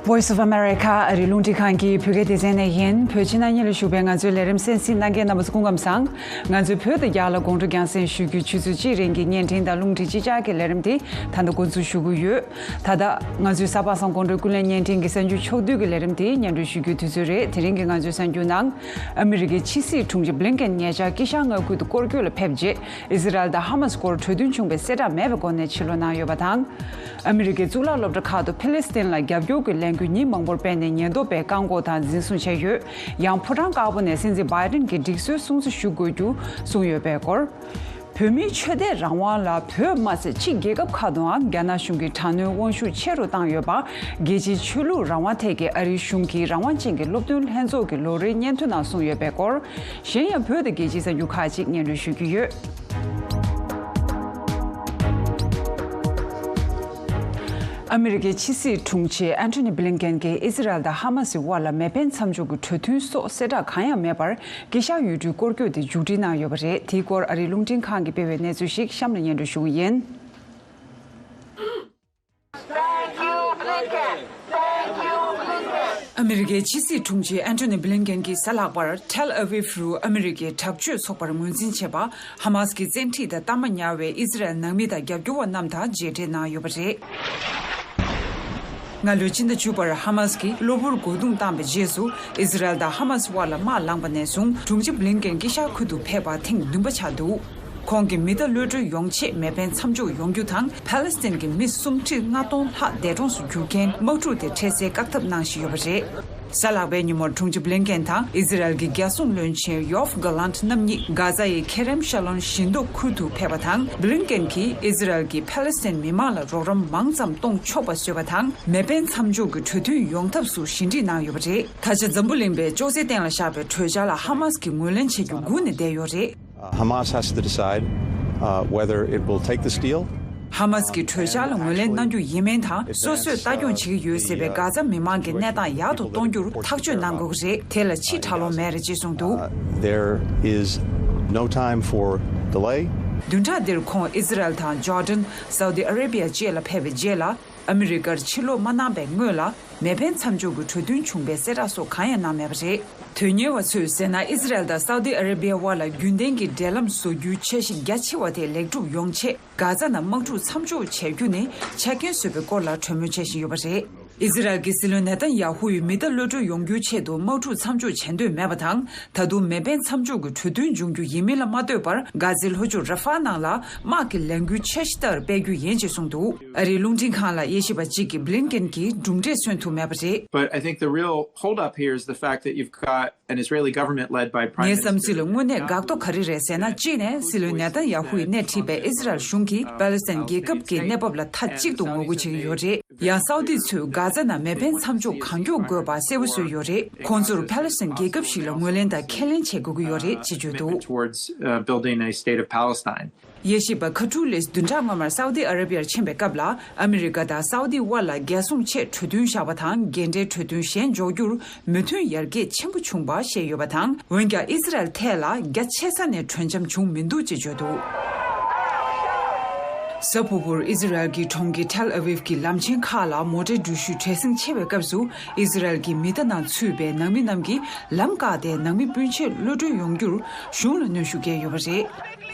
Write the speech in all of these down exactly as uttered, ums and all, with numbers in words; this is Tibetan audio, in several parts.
Voice of America ཨ་རིའི་རླུང་འཕྲིན་ཁང་གི་བོད་སྐད་སྡེ་ཚན་ནས་ཡིན། བོད་ཕྱི་ནང་གཉིས་ལ་བཞུགས་པའི་ང་ཚོའི་ལས་རིམ་གསན་གཟིགས་གནང་མཁན་རྣམ་པ་ཚོ་སྐུ་ཁམས་བཟང་། ང་ཚོའི་བོད་དང་རྒྱ་ལ་དགོང་དྲོ་རྒྱང་སྲིང་ཞུ་རྒྱུའི་ཆུ་ཚོད་གཅིག་རིང་གི་བརྙན་འཕྲིན་དང་རླུང་འཕྲིན་གཅིག་ཅར་གྱི་ལས་རིམ་དེ་ད་ལྟ་འགོ་འཛུགས་ཞུ་གི་ཡོད། ད་ལྟ་ང་ཚོའི་གཟའ་པ་སངས་དགོང་དྲོའི་ཀུན་གླེང་བརྙན་འཕྲིན་གྱི་གསར་འགྱུར་ཕྱོགས་བསྡུས་ཀྱི་ལས་རིམ་དེ་སྙན་སྒྲོན་ཞུ་རྒྱུའི་དུས་ཚོད་རེད། དེ་རིང་གི་ང་ཚོའི་གསར་འགྱུར་ནང་། ཨ་མི་རི་ཀའི་ཕྱི་སྲིད་དྲུང་ཆེ་བྷི་ལིན་ཀེན་ཉེ་ཆར་དཀྱིལ་ཤར་མངའ་ཁུལ་དུ་སྐོར་སྐྱོད་ལ་ཕེབས་རྗེས། ཨི་ཟི་རལ་དང་ཧ་མ་སི་སྐོར་གྲོས་མཐུན་བྱུང་བའི་གསལ་བསྒྲགས་མེད་པའི་སྒོ་ནས་ཕྱིར་ལོག་གནང་ཡོད་པ་དང་། ཨ་མི་རི་ཀའི་གཙུག་ལག་སློབ་གྲྭ་ཁག་ཏུ་ཕེ་ལེ་སི་ཐན་ལ་རྒྱབ་སྐྱོར་གྱི་ལས་འགུལ་ཉིན་མང་པོར་སྤེལ་ནས་ཉེན་རྟོག་པས་བཀག་འགོག་དང་འཛིན་བཟུང་བྱས་ཡོད། ཡང་ཕོ་བྲང་དཀར་པོ་ནས་སྲིད་འཛིན་བྷའི་ཌེན་གྱིས་སྒྲིག་སྲོལ་སྲུང་བརྩི་ཞུ་དགོས་རྒྱུ་གསུངས་ཡོད་པའི་སྐོར། བོད་མིའི་ཆོས་དད་རང་དབང་ལ་བོད་མ་ཟད་ཕྱི་རྒྱལ་ཁབ་ཁག་ཏུའང་རྒྱ་ནག་གཞུང་གིས་དྲག་གནོན་དབང་ཤུགས་ཆེ་རུ་བཏང་ཡོད་པ། རྒྱལ་སྤྱིའི་ཆོས་ལུགས་རང་དབང་ཐད་ཀྱི་ཨ་རིའི་གཞུང་གི་རང་དབང་ཅན་གྱི་སློབ་སྟོན་ལྷན་ཚོགས་ཀྱི་ལོ་རེའི་སྙན་ཐོ་ནང་གསུངས་ཡོད་པའི་སྐོར། གཞན་ཡང་བོད་དང་རྒྱལ་སྤྱིའི་གསར་འགྱུར་ཁག་ཅིག་སྙན་སྒྲོན་ཞུ་རྒྱུ་ཡོད། ཨ་མི་རི་ཀའི་ཕྱི་སྲིད་དྲུང་ཆེ་ཨན་ཐོ་ནི་བྷི་ལིན་ཀེན་གྱིས་ཨི་ཟི་རལ་དང་ཧ་མ་སི་དབར་ལ་མེ་འཕེན་མཚམས་འཇོག་གི་གྲོས་མཐུན་སོགས་གསལ་བསྒྲགས་གང་ཡང་མེད་པར། དཀྱིལ་ཤར་ཡུལ་གྲུའི་སྐོར་སྐྱོད་དེ་མཇུག་སྒྲིལ་གནང་ཡོད་པ་རེད། དེའི་སྐོར་ཨ་རིའི་རླུང་འཕྲིན་ཁང་གིས་སྤེལ་བའི་གནས་ཚུལ་ཞིག་གཤམ་ལ་སྙན་སྒྲོན་ཞུ་གི་ཡིན། ཨ་མི་རི་ཀའི་ཕྱི་སྲིད་དྲུང་ཆེ་ཨན་ཐོ་ནི་བྷི་ལིན་ཀེན་གྱིས་གཟའ་ལྷག་པར་ཐེལ་ཨ་ཝིབ་རུ་ཨ་མི་རི་ཀའི་དྲག་སྤྱོད་ཚོགས་པར་ངོས་འཛིན་བྱེད་པ། ཧ་མ་སི་གི་བཙན་ཁྲིད་དང་གཏའ་མ་ཉར་བའི་ཨི་ཟི་རལ་ནང་མི་དང་རྒྱབ་སྐྱོར་བ་རྣམས་དང་མཇལ་འཕྲད་གནང་ཡོད་པ་རེད། སྔ་ལོའི་ཕྱི་ཟླ་བཅུ་པར་ཧ་མ་སི་གིས་གློ་བུར་རྒོལ་རྡུང་བཏང་བའི་རྗེས་སུ། ཨི་ཟི་རལ་དང་ཧ་མ་སི་དབར་ལ་དམག་ལངས་པ་ནས་བཟུང་། དྲུང་ཆེ་བྷི་ལིན་ཀེན་དཀྱིལ་ཤར་ཁུལ་དུ་ཕེབས་པ་ཐེངས་བདུན་པ་ཆགས་འདུག་ཁོང་གིས་མི་གཏའ་གློད་གྲོལ་ཡོང་ཆེད་མེ་འཕེན་མཚམས་འཇོག་ཡོང་རྒྱུ་དང་། ཕཱ་ལེ་སི་ཐན་གྱི་མི་སུམ་ཁྲི་ལྔ་སྟོང་ལྷག་འདས་གྲོངས་སུ་གྱུར་རྐྱེན། དམག་འཁྲུག་དེ་འཕྲལ་སེལ་བཀག་ཐབས་གནང་བཞིན་ཡོད་པ་རེད། གཟའ་ལྷག་པའི་ཉིན་མོར་དྲུང་ཆེ་བྷི་ལིན་ཀེན་དང་ཨི་ཟི་རལ་གྱི་རྒྱལ་སྲུང་བློན་ཆེན་ཡོབ་གྷ་ལན་ཊི་རྣམ་གཉིས་གྷ་ཛ་ཡི་ཁེ་རེམ་ཤ་ལོན་ཞིང་མདོག་ཁུལ་དུ་ཕེབས་པ་དང་། བྷི་ལིན་ཀེན་གྱིས་ཨི་ཟི་རལ་གྱིས་ཕཱ་ལེ་སི་ཐན་མི་མང་ལ་རོགས་རམ་མང་ཙམ་གཏོང་ཆོག་པ་བཟོས་པ་དང་། མེ་འཕེན་མཚམས་འཇོག་གི་གྲོས་མཐུན་ཡོང་ཐབས་སུ་ཞི་འགྲིག་གནང་ཡོད་པ་རེད། ད་ཆ་འཛམ་བུ་གླིང་པས་ཅོག་ཙེ་སྟེང་ལ་བཞག་པའི་གྲོས་འཆར་ལ་ཧ་མ་སི་གིས་ངོས་ལེན་བྱེད་རྒྱུ་སྒུག་ནས་བསྡད་ཡོད་རེད། Uh, Hamas has to decide, uh, whether it will take this deal. ཧ་མ་སི་གི་གྲོས་འཆར་ལ་ངོས་ལེན་གནང་རྒྱུ་ཡིན་མིན་དང་། སོ་སོས་ལྟ་སྐྱོང་བྱེད་ཀྱི་ཡོད་ཟེར་བའི་གྷ་ཛ་མི་མང་གི་གནས་སྟངས་ཡག་ཏུ་གཏོང་རྒྱུར་ཐག་གཅོད་གནང་དགོས་ཀྱི་རེད། དེ་ལ་ཕྱིས་དྲག་ལོང་མེད་རེད་ཅེས་གསུངས་འདུག Uh, there is no time for delay. བདུན་ཕྲག་འདིར་ཁོང་ཨི་ཟི་རལ་དང་ཇོར་ཌན། སའུ་ཏི་ཨ་རེ་བྷི་ཡ་བཅས་ལ་ཕེབས་པའི་རྗེས་ལ། ཨ་མི་རི་ཀར་ཕྱིར་ལོག་མ་གནང་པའི་སྔོན་ལ། མེ་འཕེན་མཚམས་འཇོག་གི་གྲོས་མཐུན་བྱུང་བའི་གསལ་བསྒྲགས་སོགས་གང་ཡང་གནང་མེད་པ་རེད། དོན་གཉེར་བ་ཚོས་ཟེར་ན། ཨི་ཟི་རལ་དང་སའུ་ཏི་ཨ་རེ་བྷི་ཡའི་དབར་ལ་རྒྱུན་ལྡན་གྱི་འབྲེལ་ལམ་བཟོ་རྒྱུའི་འཆར་གཞི་རྒྱ་ཆེ་བ་དེ་ལེགས་གྲུབ་ཡོང་ཆེད། གྷ་ཛ་ནང་དམག་འཁྲུག་མཚམས་འཇོག་བྱ་རྒྱུ་ནི་ཆ་རྐྱེན་བཟོས་པའི་སྐོར་ལ་གྲོས་མོལ་བྱེད་བཞིན་ཡོད་པ་རེད། ཨི་ཟི་རལ་གྱི་སྲིད་བློན་ནེ་ཐན་ཡ་ཧུ་ཡིས་མི་གཏའ་གློད་གྲོལ་ཡོང་རྒྱུའི་ཆེད་དུ་དམག་འཁྲུག་མཚམས་འཇོག་བྱེད་འདོད་མེད་པ་དང་། ད་དུང་མེ་འཕེན་མཚམས་འཇོག་གི་གྲོས་མཐུན་འབྱུང་རྒྱུ་ཡིན་མིན་ལ་མ་ལྟོས་པར། གྷ་ཛའི་ལྷོ་ཕྱོགས་ར་ཧྥ་ནང་ལ་དམག་གི་ལས་འགུལ་འཆར་གཞི་ལྟར་སྤེལ་རྒྱུ་ཡིན་ཅེས་གསུངས་འདུག་ཨ་རིའི་རླུང་འཕྲིན་ཁང་ལ་དབྱེ་ཞིབ་པ་གཅིག་གིས་བྷི་ལིན་ཀེན་གྱིས་གྲུབ་འབྲས་སོན་ཐུབ་མེད་པ་རེད། But I think the real holdup here is the fact that you've got an Israeli government led by Prime Minister ངའི་བསམ་ཚུལ་ལ་དངོས་གནས་འགག་ཐོག་ག་རེ་རེད་ཟེར་ན། གཅིག་ནས་སྲིད་བློན་ནེ་ཐན་ཡ་ཧུ་ཡིས་སྣེ་ཁྲིད་པའི་ཨི་ཟི་རལ་གཞུང་གིས་པ་ལེ་སི་ཐན་རྒྱལ་ཁབ་ཀྱི་གནས་བབ་ལ་མཐའ་གཅིག་ཏུ་ངོ་རྒོལ་བྱེད་ཀྱི་ཡོད་རེད། ཡང་སའུ་ཏི་ཚོས་གྷ་ཛ་ནང་མེ་འཕེན་མཚམས་འཇོག་གང་མགྱོགས་དགོས་པ་གསལ་པོ་བཟོས་ཡོད་རེད། ཁོང་ཚོར་པ་ལེ་སི་ཐན་རྒྱལ་ཁབ་ཞིག་ལ་ངོས་ལེན་དང་ཁས་ལེན་བྱེད་དགོས་ཀྱི་ཡོད་རེད་ཅེས་བརྗོད་འདུག towards, uh, building a state of Palestine. དབྱེ་ཞིབ་པ་ཁ་ཊུ་ལིས་བདུན་ཕྲག་སྔོན་མར་སའུ་ཏི་ཨ་ར་བི་ཡར་ཕྱིན་པའི་སྐབས་ལ། ཨ་མི་རི་ཀ་དང་སའུ་ཏི་དབར་ལ་རྒྱལ་སྲུང་ཆེད་གྲོས་མཐུན་བཞག་པ་དང་། འགན་འབྲེལ་གྲོས་མཐུན་གཞན་འཇོག་རྒྱུར་མོས་མཐུན་ཡར་རྒྱས་ཆེན་པོ་བྱུང་བ་བཤད་ཡོད་པ་དང་། འོན་ཀྱང་ཨི་ཟི་རལ་ཐད་ལ་རྒྱ་ཆེ་ས་ནས་གྲོས་འཆམ་བྱུང་མི་འདུག་ཅེས་བརྗོད་འདུག་གཟའ་ཕུར་བུར་ཨི་ཟི་རལ་གྱི་གྲོང་ཁྱེར་ཐེལ་ཨ་ཝིབ་ཀྱི་ལམ་ཆེན་ཁག་ལ་མོ་ཊའི་འགྲུལ་བཞུད་བྲེལ་ཟིང་ཆེ་བའི་སྐབས་སུ། ཨི་ཟི་རལ་གྱི་མི་གཏའ་ནང་ཚུད་པའི་ནང་མི་རྣམས་ཀྱིས་ལམ་བཀག་སྟེ། ནང་མི་སྤུན་མཆེད་གློད་གྲོལ་ཡོང་རྒྱུར་གཞུང་ལ་གནོན་ཤུགས་བསྐྱལ་ཡོད་པ་རེད།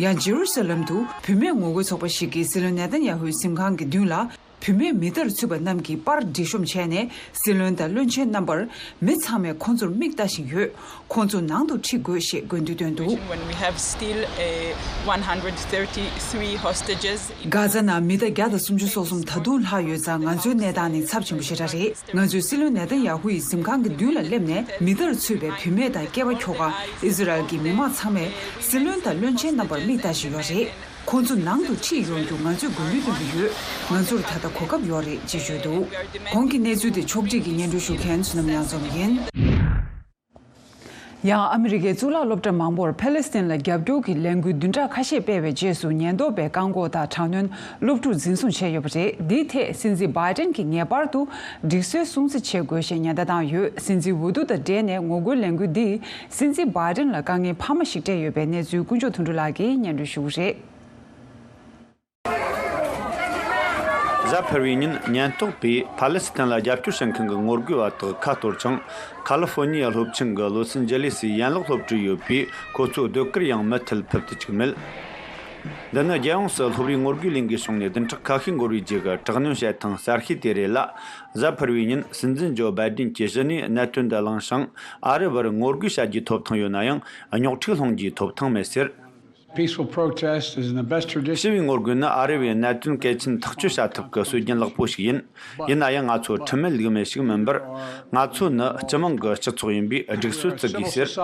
ཡང་ཇེ་རུ་ས་ལམ་དུ་བུད་མེད་ངོ་རྒོལ་ཚོགས་པ་ཞིག་གིས་སྲིད་བློན་ནེ་ཐན་ཡ་ཧུའི་གཟིམ་ཁང་གི་མདུན་ལ། བུད་མེད་མི་གཏར་ཚུད་པ་རྣམས་ཀྱི་པར་འབྲི་ཤོམ་བྱས་ནས། སྲིད་བློན་དང་བློན་ཆེན་རྣམ་པར། མི་ཚང་མས་ཁོང་ཚོར་མིག་ལྟ་བཞིན་ཡོད། ཁོང་ཚོ་ནང་དུ་ཁྲིད་དགོས་ཞེས་དགོས་འདུན་བཏོན་འདུག When we have still, uh, one hundred thirty-three hostages. གྷ་ཛ་ནང་མི་གཏའ་བརྒྱ་དང་སུམ་ཅུ་སོ་གསུམ་ད་དུང་ལྷག་ཡོད་ཙང་། ང་ཚོའི་གནས་སྟངས་ནི་ཚབས་ཆེན་པོ་ཞེ་དྲག་རེད། ང་ཚོས་སྲིད་བློན་ནེ་ཐན་ཡ་ཧུ་ཡི་གཟིམ་ཁང་གི་མདུན་ལ་སླེབས་ནས། མི་གཏར་ཚུད་པའི་བུད་མེད་དང་སྐྱེས་པ་ཁྱོ་ག། ཨི་ཟི་རལ་གྱི་མི་མང་ཚང་མས་སྲིད་བློན་དང་བློན་ཆེན་རྣམ་པར་མིག་ལྟ་བཞིན་ཡོད་རེད། ཁོང་ཚོ་ནང་དུ་ཁྲིད་ཡོང་རྒྱུ་ང་ཚོས་དགོས་འདུན་བཏོན་གྱི་ཡོད། ང་ཚོར་ད་ལྟ་གོ་སྐབས་ཡོད་རེད་ཅེས་བརྗོད་འདུག་གོང་གི་གནས་ཚུལ་དེ་ཕྱོགས་སྒྲིག་གིས་སྙན་སྒྲོན་ཞུ་མཁན་བསོད་ནམས་ཉང་འཛོམས་ཡིན། ཡང་ཨ་མི་རི་ཀའི་གཙུག་ལག་སློབ་གྲྭ་མང་པོར་ཕ་ལེ་སི་ཐན་ལ་རྒྱབ་སྐྱོར་གྱི་ལས་འགུལ་བདུན་ཕྲག་ཁ་ཤས་སྤེལ་བའི་རྗེས་སུ། ཉེན་རྟོག་པས་བཀག་འགོག་དང་དྲག་གནོན། སློབ་ཕྲུག་འཛིན་བཟུང་བྱས་ཡོད་པ་རེད། འདིའི་ཐད་སྲིད་འཛིན་བྷའི་ཏན་གྱིས་ངེས་པར་དུ་སྒྲིག་སྲོལ་སྲུང་བརྩི་བྱེད་དགོས་ཞེས་ཉེན་བརྡ་བཏང་ཡོད། སྲིད་འཛིན་འོས་བསྡུ་དང་འབྲེལ་ནས་ངོ་རྒོལ་ལས་འགུལ་འདིས་སྲིད་འཛིན་བྷའི་ཏན་ལ་དཀའ་ངལ་འཕར་མ་ཞིག་སྤྲད་ཡོད་པའི་གནས་ཚུལ་དཀོན་མཆོག་དོན་གྲུབ་ལགས་ཀྱིས་སྙན་སྒྲོན་ཞུ་གི་རེད། གཟའ་ཕུར་བུའི་ཉིན་ཉེན་རྟོག་པས་ཕ་ལེ་སི་ཐན་ལ་རྒྱབ་སྐྱོར་བྱེད་མཁན་གྱི་ངོ་རྒོལ་བ་དག་ཁ་གཏོར་ཅིང་། ཁ་ལི་ཧྥོ་ནི་ཡ་སློབ་ཆེན་གྱི་ལོ་སན་ཇེ་ལི་སི་ཡན་ལག་སློབ་གྲྭར་ཡོད་པའི་ཁོ་ཚོའི་ཟློས་གར་ཡང་མུ་མཐུད་ཕུད་དུ་བཅུག་མེད། འདི་ནི་རྒྱལ་ཡོངས་སུ་སློབ་རའི་ངོ་རྒོལ་ལས་འགུལ་བྱུང་ནས་བདུན་ཕྲག་ཁ་ཤས་འགོར་བའི་རྗེས་ཀྱི་དྲག་གནོན་བྱེད་སྟངས་གསར་ཤོས་དེ་རེད་ལ། གཟའ་ཕུར་བུའི་ཉིན་སྲིད་འཛིན་ཇོ་བྷའི་ཌེན་གྱིས་གཞི་ནས་གནད་དོན་འདི་གླེང་ཞིང་། ཨ་རི་བར་ངོ་རྒོལ་བྱ་རྒྱུའི་ཐོབ་ཐང་ཡོད་ན་ཡང་རྙོག་དྲ་སློང་རྒྱུའི་ཐོབ་ཐང་མེད་ཟེར། Peaceful protest is in the best tradition. ཞི་བའི་ངོ་རྒོལ་ནི་ཨ་རི་བའི་གནད་དོན་གལ་ཆེན་ཐག་གཅོད་བྱ་ཐབས་ཀྱི་སྲོལ་རྒྱུན་ལེགས་པོ་ཞིག་ཡིན། ཡིན་ན་ཡང་ང་ཚོ་ཁྲིམས་མེད་ལུགས་མེད་ཞིག་མིན་པར། ང་ཚོ་ནི་སྤྱི་དམངས་ཀྱི་སྤྱི་ཚོགས་ཡིན་པས་སྒྲིག་སྲོལ་བརྩི་དགོས་ཟེར།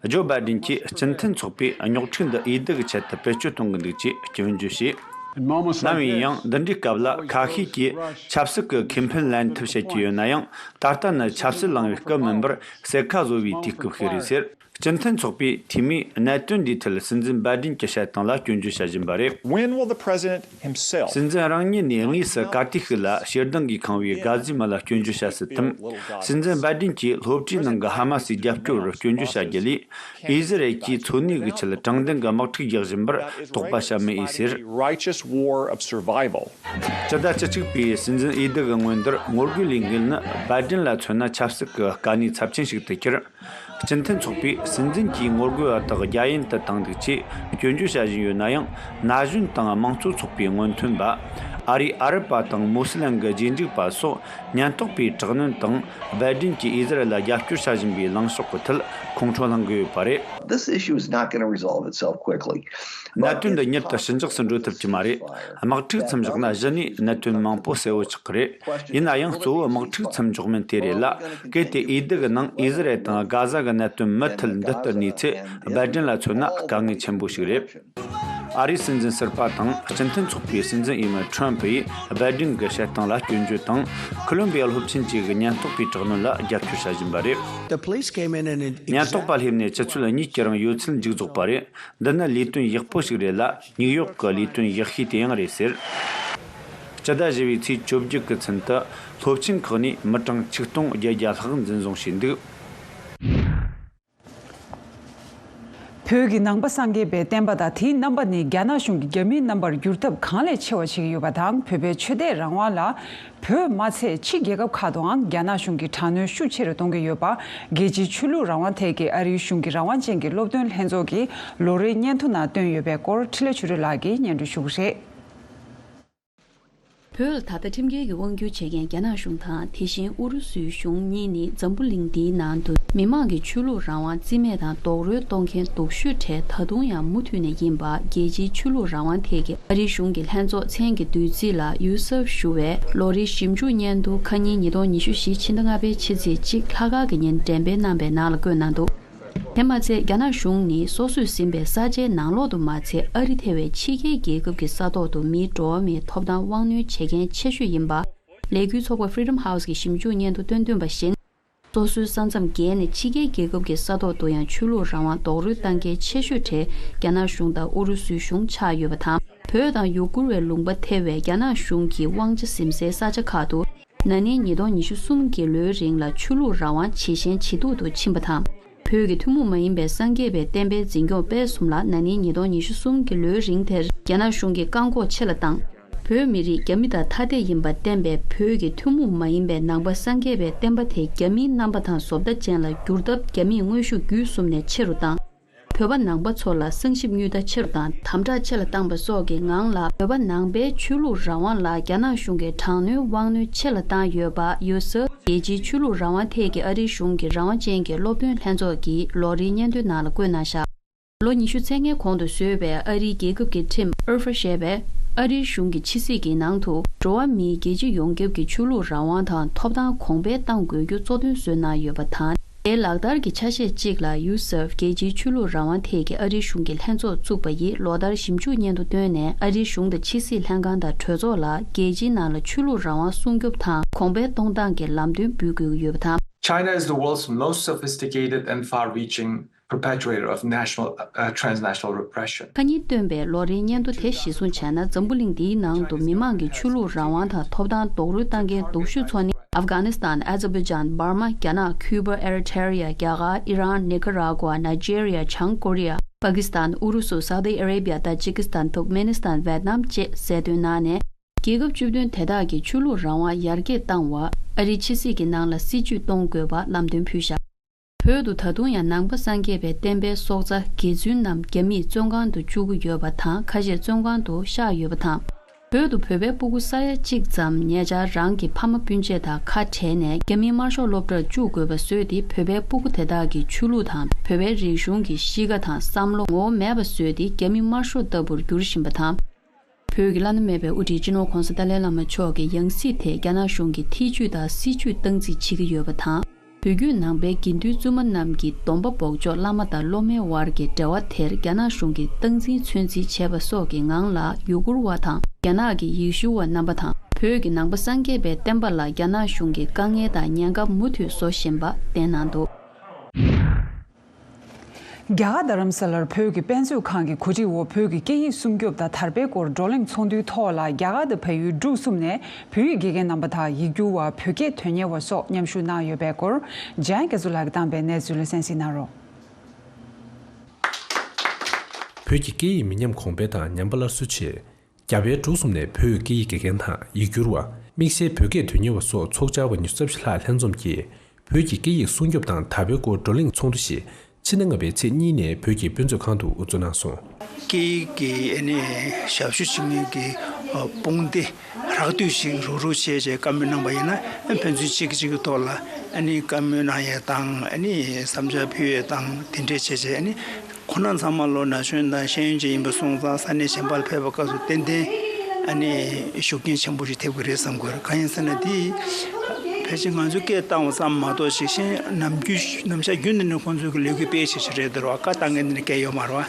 ཇོ་བྷའི་ཌེན་གྱིས་སྤྱི་མཐུན་ཚོགས་པས་རྙོག་དྲ་འདི་འོས་བསྡུ་གི་ཆེད་དུ་བེད་སྤྱོད་གཏོང་གི་འདུག་ཅེས་སྐྱོན་བརྗོད་བྱས། ནམ་ཡིན་ཡང་འདི་འདྲའི་སྐབས་ལ་ཁ་ཤས་ཀྱིས་ཆབ་སྲིད་ཀྱི་ཁེ་ཕན་ལེན་ཐབས་བྱེད་ཀྱི་ཡོད་ན་ཡང་། ད་ལྟ་ནི་ཆབ་སྲིད་གླེང་བའི་སྐབས་མིན་པར་སེར་ཁ་བཟོ་བའི་དུས་སྐབས་ཤིག་རེད་ཟེར། སྤྱི་མཐུན་ཚོགས་པའི་འཐུས་མིས་གནད་དོན་འདིའི་ཐད་སྲིད་འཛིན་བྷའི་ཌེན་གྱི་བཤད་སྟངས་ལ་སྐྱོན་བརྗོད་བྱ་བཞིན་པ་རེད། When will the president himself སྲིད་འཛིན་རང་ཉིད་ནས་དངོས་སུ་ག་དུས་ཤིག་ལ་ཞེ་སྡང་གིས་ཁེངས་པའི་གྷ་ཟའི་མི་ལ་སྐྱོན་བརྗོད་བྱ་སྲིད་དམ། སྲིད་འཛིན་བྷའི་ཌེན་གྱིས་སློབ་གྲྭའི་ནང་གི་ཧ་མ་སིའི་རྒྱབ་སྐྱོར་བར་སྐྱོན་བརྗོད་བྱ་རྒྱུ་ལས། ཨི་ཟི་རལ་གྱིས་འཚོ་གནས་ཀྱི་ཆེད་དྲང་བདེན་གྱི་དམག་འཁྲུག་རྒྱག་བཞིན་པར་དོགས་པ་བྱ་མི་འོས་ཟེར། Righteous war of survival. སྤྱི་ཟླ་བཅུ་གཅིག་པའི་སྲིད་འཛིན་འོས་བསྡུ་གི་སྔོན་དུར་ངོ་རྒོལ་ལས་འགུལ་ནི་བྷའི་ཌེན་ལ་མཚོན་ན་ཆབ་སྲིད་ཀྱི་དཀའ་གནད་ཚབས་ཆེན་ཞིག་ཏུ་གྱུར། སྤྱི་མཐུན་ཚོགས་པས་སྲིད་འཛིན་གྱིས་ངོ་རྒོལ་བ་དག་རྒྱ་ཡན་དུ་བཏང་འདུག་ཅེས་སྐྱོན་བརྗོད་བྱ་བཞིན་ཡོད་ན་ཡང་། ན་གཞོན་དང་དམངས་གཙོ་ཚོགས་པའི་སྔོན་ཐོན་པ། ཨ་རིའི་ཨ་རབ་པ་དང་མུ་སི་ལིམ་གྱི་རྗེས་འཇུག་པ་སོགས་ཉེན་རྟོག་པའི་དྲག་གནོན་དང་། བྷའི་ཌེན་གྱིས་ཨི་ཟི་རལ་ལ་རྒྱབ་སྐྱོར་བྱ་བཞིན་པའི་ལངས་ཕྱོགས་ཀྱི་ཐད་ཁོང་ཁྲོ་ལངས་ཀྱི་ཡོད་པ་རེད། This issue is not going to resolve itself quickly. གནད་དོན་འདི་མྱུར་དུ་ཞི་འཇགས་སུ་འགྲོ་ཐུབ་ཀྱི་མ་རེད། དམག་འཁྲུག་མཚམས་བཞག་ན་གཞི་ནས་གནད་དོན་མང་པོ་གསལ་བོ་ཆགས་ཀྱི་རེད། ཡིན་ན་ཡང་གཙོ་བོ་དམག་འཁྲུག་མཚམས་འཇོག་མིན་དེ་རེད་ལ། གལ་ཏེ་འོས་བསྡུ་གི་ནང་ཨི་ཟི་རལ་དང་གྷ་ཟ་གི་གནད་དོན་མུ་མཐུད་འདི་ལྟར་གནས་ཚེ། བྷའི་ཌེན་ལ་མཚོན་ན་དཀའ་ངལ་ཆེན་པོ་ཞིག་རེད། ཨ་རིའི་སྲིད་འཛིན་ཟུར་པ་དང་སྤྱི་མཐུན་ཚོགས་པའི་སྲིད་འཛིན་འོས་མི་ཁྲམ་ཕུ་ཡིས་བྷའི་ཌེན་གྱི་བཤད་སྟངས་ལ་སྐྱོན་བརྗོད་དང་། ཁོ་ལོམ་བི་ཡ་སློབ་ཆེན་བཅས་ཀྱི་ཉེན་རྟོག་པའི་དྲག་གནོན་ལ་རྒྱབ་སྐྱོར་བྱ་བཞིན་པ་རེད། The police came in and ཉེན་རྟོག་པ་སླེབས་ནས་ཆུ་ཚོད་གཉིས་ཀྱི་རིང་ཡོད་ཚད་མཇུག་རྫོགས་པ་རེད། འདི་ནི་ལས་དོན་ཡག་པོ་ཞིག་རེད་ལ། ཉིའུ་ཡོག་གི་ལས་དོན་ཡག་ཤོས་དེ་ཡང་རེད་ཟེར། སྤྱི་ཟླ་བཞི་པའི་ཚེས་བཅོ་བརྒྱད་ཀྱི་ཚུན་དུ་སློབ་ཆེན་ཁག་ནས་མི་གྲངས་ཆིག་སྟོང་བརྒྱད་བརྒྱ་ལྷག་འཛིན་བཟུང་བྱས་འདུག། བོད་ཀྱི་ནང་པ་སངས་རྒྱས་པའི་བསྟན་པ་དང་དེའི་རྣམ་པ་ནི་རྒྱ་ནག་གཞུང་གིས་རྒྱ་མིའི་རྣམ་པར་བསྒྱུར་ཐབས་གང་ལས་ཆེ་བ་བྱེད་ཀྱི་ཡོད་པ་དང་། བོད་པའི་ཆོས་དད་རང་དབང་ལ་བོད་མ་ཚད་ཕྱི་རྒྱལ་ཁབ་ཁག་ཏུའང་རྒྱ་ནག་གཞུང་གིས་དྲག་གནོན་ཤུགས་ཆེ་རུ་གཏོང་གི་ཡོད་པ། རྒྱལ་སྤྱིའི་ཆོས་ལུགས་རང་དབང་ཐད་ཀྱི་ཨ་རིའི་གཞུང་གི་རང་དབང་ཅན་གྱི་སློབ་སྟོན་ལྷན་ཚོགས་ཀྱི་ལོ་རེའི་སྙན་ཐོ་ནང་བཏོན་ཡོད་པའི་སྐོར་འཕྲིན་ལས་ཆོས་སྒྲོན་ལགས་ཀྱིས་སྙན་སྒྲོན་ཞུ་གི་རེད། བོད་ལ་ད་ལྟ་ཁྲིམས་འགལ་གྱི་དབང་བསྒྱུར་བྱེད་མཁན་རྒྱ་ནག་གཞུང་དང་། དེ་བཞིན་ཨུ་རུ་སུའི་གཞུང་གཉིས་ནི་འཛམ་བུ་གླིང་འདིའི་ནང་དུ་མི་མང་གི་ཆོས་ལུགས་རང་དབང་རྩིས་མེད་དང་རྡོག་རོལ་གཏོང་མཁན་སྡུག་ཤོས་གྲས་ད་དུང་ཡང་མུ་མཐུད་ནས་ཡིན་པ། རྒྱལ་སྤྱིའི་ཆོས་ལུགས་རང་དབང་ཐད་ཀྱི་ཨ་རིའི་གཞུང་གི་ལྷན་ཚོགས་མཚན་གྱི་བདུད་རྩི་ལ་ཡུ་སབ་ཞུ་བས་ལོ་རེའི་ཞིབ་འཇུག་སྙན་ཐོ་ཁ་ཉིན་ཉིས་སྟོང་ཉི་ཤུ་བཞི་ཕྱི་ཟླ་ལྔ་པའི་ཕྱི་ཚེས་གཅིག་ལྷག་དཀར་གྱི་ཉིན་འགྲེམས་སྤེལ་གནང་པའི་ནང་ལ་བཀོད་གནང་འདུག། དེ་མ་ཚད་རྒྱ་ནག་གཞུང་ནི་སོ་སོས་ཟིན་པའི་ས་ཆའི་ནང་ལོགས་དུ་མ་ཚད་ཨ་རི་ཐེ་བའི་ཕྱི་རྒྱལ་རྒྱལ་ཁབ་ཀྱི་ས་ཐོག་ཏུ་མིའི་འགྲོ་བ་མིའི་ཐོབ་ཐང་དབང་གནོན་བྱེད་མཁན་ཆེ་ཤོས་ཡིན་པ། ལས་འགུལ་ཚོགས་པ་Freedom House གི་ཞིབ་འཇུག་སྙན་ཐོ་སྟོན་དོན་པ་བཞིན། སོ་སོའི་ས་མཚམས་བརྒལ་ནས་ཕྱི་རྒྱལ་རྒྱལ་ཁབ་ཀྱི་ས་ཐོག་ཏུ་ཡང་ཆོས་ལུགས་རང་དབང་རྡོག་རོལ་བཏང་མཁན་ཆེ་ཤོས་གྲས་རྒྱ་ནག་གཞུང་དང་ཨུ་རུ་སུའི་གཞུང་ཆགས་ཡོད་པ་དང་། བོད་དང་ཡུ་གུར་བའི་ལུང་པ་ཐེ་བའི་རྒྱ་ནག་གཞུང་གིས་དབང་ཆ་ཟིན་སའི་ས་ཆ་ཁག་ཏུ། ན་ནིང་ཉིས་སྟོང་ཉི་ཤུ་གསུམ་གྱི་ལོའི་རིང་ལ་ཆོས་ལུགས་རང་དབང་ཇེ་ཞན་ཇེ་སྡུག་ཏུ་ཕྱིན་པ་དང་། བོད་ཀྱི་ཐུན་མོང་མ་ཡིན་པའི་སངས་རྒྱས་པའི་བསྟན་པའི་འཛིན་སྐྱོང་སྤེལ་གསུམ་ལ་ན་ནིང་ཉིས་སྟོང་ཉི་ཤུ་གསུམ་གྱི་ལོའི་རིང་དེར་རྒྱ་ནག་གཞུང་གིས་བཀག་འགོག་ཆེ་ལ་བཏང་། བོད་མི་རིགས་རྒྱ་མི་དང་ཐ་དད་ཡིན་པར་བསྟན་པའི་བོད་ཀྱི་ཐུན་མོང་མ་ཡིན་པའི་ནང་པ་སངས་རྒྱས་པའི་བསྟན་པ་དེ་རྒྱ་མིའི་རྣམ་པ་དང་བཟོ་ལྟ་ཅན་ལ་བསྒྱུར་ཐབས་རྒྱ་མིས་དངོས་ཤུགས་བརྒྱུད་གསུམ་ནས་ཆེ་རུ་བཏང་། བོད་པ་ནང་པ་ཚོ་ལ་གསང་ཞིབ་དངུལ་རྟ་ཆེ་རུ་དང་དམ་དྲག་ཆེ་ལ་བཏང་པ་སོགས་ཀྱི་ངང་ལ། བོད་པ་ནང་པའི་ཆོས་ལུགས་རང་དབང་ལ་རྒྱ་ནག་གཞུང་གིས་དྲག་གནོན་དབང་གནོད་ཆེ་ལ་བཏང་ཡོད་པ། ཡུ་སི། རྒྱལ་སྤྱིའི་ཆོས་ལུགས་རང་དབང་ཐད་ཀྱི་ཨ་རིའི་གཞུང་གི་རང་དབང་ཅན་གྱི་སློབ་སྟོན་ལྷན་ཚོགས་ཀྱི་ལོ་རེའི་སྙན་ཐོའི་ནང་ལ་བཀོད་གནང་བཞག། ལོ་ཉི་ཤུ་ཚད་ལྔའི་གོང་དུ་བཟོས་པའི་ཨ་རིའི་རྒྱལ་ཁབ་ཀྱི་ཁྲིམས་ཨར་ཧྥ་ཞེས་པའི་ཨ་རིའི་གཞུང་གི་ཕྱི་སྲིད་ཀྱི་ནང་དུ། འགྲོ་བ་མིའི་རྒྱལ་སྤྱི་ཡོངས་ཁྱབ་ཀྱི་ཆོས་ལུགས་རང་དབང་དང་ཐོབ་ཐང་གོང་འཕེལ་གཏང་དགོས་རྒྱུ་གཙོ་དོན་བཟོས་གནང་ཡོད་པ་དང་། དེའི་ལག་བསྟར་གྱི་ཆ་ཤས་གཅིག་ལ་ཡུ་སེབ་རྒྱལ་སྤྱིའི་ཆོས་ལུགས་རང་དབང་ཐད་ཀྱི་ཨ་རིའི་གཞུང་གི་ལྷན་ཚོགས་བཙུགས་པ་ཡིས་ལོ་ལྟར་ཞིབ་འཇུག་སྙན་ཐོ་བཏོན་ནས། ཨ་རིའི་གཞུང་དང་ཕྱི་སྲིད་ལྷན་ཁང་དང་གྲོས་ཚོགས་ལ་རྒྱལ་སྤྱིའི་ནང་ལ་ཆོས་ལུགས་རང་དབང་སྲུང་སྐྱོབ་དང་གོང་འཕེལ་གཏོང་སྟངས་ཀྱི་ལམ་སྟོན་འབུལ་དགོས་ཀྱི་ཡོད་པ་དང་། China is the world's most sophisticated and far-reaching perpetuator of national, uh, transnational repression. ཁ་ཉིན་བཏོན་པའི་ལོ་རེའི་སྙན་ཐོ་དེ་གཞིར་བཟུང་བྱས་ན། འཛམ་བུ་གླིང་འདིའི་ནང་དུ་མི་མང་གི་ཆོས་ལུགས་རང་དབང་དང་ཐོབ་ཐང་རྡོག་རོལ་བཏང་མཁན་སྡུག་ཤོས་ཚོ་ནི། ཨབ་གྷ་ནི་སི་ཐན། ཨ་ཛར་བྷའི་ཇན། འབར་མ། རྒྱ་ནག། ཁུ་པ། ཨེ་རི་ཐེ་རི་ཡ། རྒྱ་གར། ཨི་རན། ནི་ཀ་ར་གུ་ཝ། ནཱི་ཇེ་རི་ཡ། བྱང་ཀོ་རི་ཡ། པ་ཀི་སི་ཐན། ཨུ་རུ་སུ། སའུ་ཏི་ཨ་རེ་བྷི་ཡ། ཏཱ་ཇི་ཀི་སི་ཐན། ཐུར་ཀ་མེ་ནི་སི་ཐན། ཝེད་ནམ་བཅས་གསལ་སྟོན་གནང་ནས། རྒྱལ་ཁབ་བཅུ་བདུན་དེ་དག་གི་ཆོས་ལུགས་རང་དབང་ཡར་རྒྱས་བཏང་བར་ཨ་རིའི་ཕྱི་སྲིད་ཀྱི་ནང་ལ་སྲིད་ཇུས་གཏོང་དགོས་པ་ལམ་སྟོན་ཕུལ་བཞག་བོད་དུ་ད་དུང་ཡང་ནང་པ་སངས་རྒྱས་པའི་བསྟན་པའི་སྲོག་རྩ་དགེ་ཚུལ་རྣམས་རྒྱ་མིས་བཙོན་ཁང་དུ་བཅུག་གི་ཡོད་པ་དང་། ཁ་ཤས་བཙོན་ཁང་དུ་བཞག་ཡོད་པ་དང་། བོད་དུ་བོད་པའི་སྤུ་གུ་ས་ཡ་གཅིག་ཙམ་ཉེ་ཆར་རང་གི་ཕ་མ་སྤུན་མཆེད་དང་ཁ་བྲལ་ནས་རྒྱ་མིའི་དམར་ཤོག་སློབ་གྲྭར་བཅུག་དགོས་པ་བཟོས་ཏེ། བོད་པའི་སྤུ་གུ་དེ་དག་གི་ཆོས་ལུགས་དང་བོད་པའི་རིག་གཞུང་གི་གཤིས་ཀ་དང་བསམ་བློ་ངོ་བོ་མེད་པ་བཟོས་ཏེ་རྒྱ་མིའི་དམར་ཤོག་ལྟ་བུར་འགྱུར་བཞིན་པ་དང་། བོད་ཀྱི་བླ་ན་མེད་པའི་དབུ་ཁྲིད་སྤྱི་ནོར་༸གོང་ས་ཏཱ་ལའི་བླ་མ་མཆོག་གི་ཡང་སྲིད་དེ་རྒྱ་ནག་གཞུང་གི་ཐེ་ཇུས་དང་སྲིད་ཇུས་སྟངས་འཛིན་བྱེད་ཀྱི་ཡོད་པ་དང་། བོད་བརྒྱུད་ནང་པའི་དགེ་འདུན་བཙུན་མ་རྣམས་ཀྱི་སྡོམ་པ་འབོགས་ཆོག་བླ་མ་དང་སློབ་མའི་དབར་གྱི་འབྲེལ་བ་དེར་རྒྱ་ནག་གཞུང་གིས་སྟངས་འཛིན་ཚོད་འཛིན་བྱས་པ་སོགས་ཀྱི་ངང་ལ། ཡུ་གུར་བ་དང་རྒྱ་ནག་གི་ཡེ་ཤུ་བ་རྣམ་པ་དང་། བོད་ཀྱི་ནང་པ་སངས་རྒྱས་པའི་བསྟན་པ་ལ་རྒྱ་ནག་གཞུང་གིས་དཀའ་ངལ་དང་ཉེན་ཁ་མུ་མཐུད་བཟོ་བཞིན་པ་བསྟན་གནང་འདུག་རྒྱ་གར་རྡ་རམ་ས་ལར་བོད་ཀྱི་དཔེ་མཛོད་ཁང་གི་གོ་སྒྲིག་འོག་བོད་ཀྱི་སྐད་ཡིག་སྲུང་སྐྱོབ་དང་དར་སྤེལ་སྐོར་བགྲོ་གླེང་ཚོགས་འདུའི་ཐོག་ལ། རྒྱ་གར་དང་བལ་ཡུལ་འབྲུག་གསུམ་ནས་བོད་ཡིག་དགེ་རྒན་རྣམ་པ་དང་། ཡིག་སྒྱུར་བ། བོད་སྐད་དོན་གཉེར་བ་སོགས་མཉམ་ཞུགས་གནང་ཡོད་པའི་སྐོར། འཇམ་དབྱངས་རྒྱ་མཚོ་ལགས་ཀྱིས་བཏང་པའི་གནས་ཚུལ་ལ་གསན་གཟིགས་གནང་རོགས། བོད་ཀྱི་སྐད་ཡིག་མི་ཉམས་གོང་འཕེལ་དང་ཉམས་པ་སླར་གསོའི་ཆེད། རྒྱ་བལ་འབྲུག་གསུམ་ནས་བོད་ཡིག་སྐད་ཡིག་དགེ་རྒན་དང་ཡིག་སྒྱུར་བ། དམིགས་བསལ་བོད་སྐད་དོན་གཉེར་བ་སོགས་ཚོགས་བཅར་བ་ཉི་ཤུ་རྩ་བཞི་ལྷག་ལྷན་འཛོམས་ཀྱིས། བོད་ཀྱི་སྐད་ཡིག་སྲུང་སྐྱོབ་དང་དར་སྤེལ་སྐོར་བགྲོ་གླེང་ཚོགས་འདུ་ཞིག་ཕྱི་ཟླ་ལྔ་པའི་ཚེས་གཉིས་ནས་བོད་ཀྱི་དཔེ་མཛོད་ཁང་དུ་དབུ་འཛུགས་གནང་སོང་། སྐད་ཡིག་གི་ཨ་ནི་ཞབས་ཞུ་བྱེད་མཁན་གྱི་དཔུང་སྡེ་རགས་བསྡུས་ཤིག་རུག་རུག་བྱས་བྱས་བཀའ་མོལ་གནང་པ་ཡིན་ན། ཕན་ཚུན་གཅིག་གིས་གཅིག་གི་ཐོག་ལ་ཨ་ནི་བཀའ་མོལ་གནང་ཡས་དང་། ཨ་ནི་བསམ་འཆར་ཕུལ་ཡས་དང་། དེ་འདྲས་བྱས་བྱས་ཨ་ནི། ཁོང་རྣམ་ཚང་མ་ལོ་ན་གཞོན་དང་ཤེས་ཡོན་ཅན་ཡིན་པ་སོང་ཙང་། ས་གནས་གཞན་པ་ལ་ཕེབས་པའི་སྐབས་སུ་ཏན་ཏན་ཨ་ནི་ཤུགས་རྐྱེན་ཆེན་པོ་ཞིག་ཐེབས་ཀྱི་རེད་བསམ་གྱི་ཡོད་རེད། གང་ཡིན་ཟེར་ན། དེ་ཕལ་ཆེར་ང་ཚོས་སྐད་བཏང་བ་ཙམ་མ་གཏོགས། ཤེས་བཞིན་ནམ་རྒྱུན་ནམ་ཞག་རྒྱུན་དུ་ནས་ཁོང་ཚོའི་གི་ལས་འགུལ་སྤེལ་བྱེད་ཀྱི་རེད་དེ་རེད་བ། བཀའ་བཏང་མཁན་དེ་འདྲ་སྐད་ཡོད་མ་རེད་བ།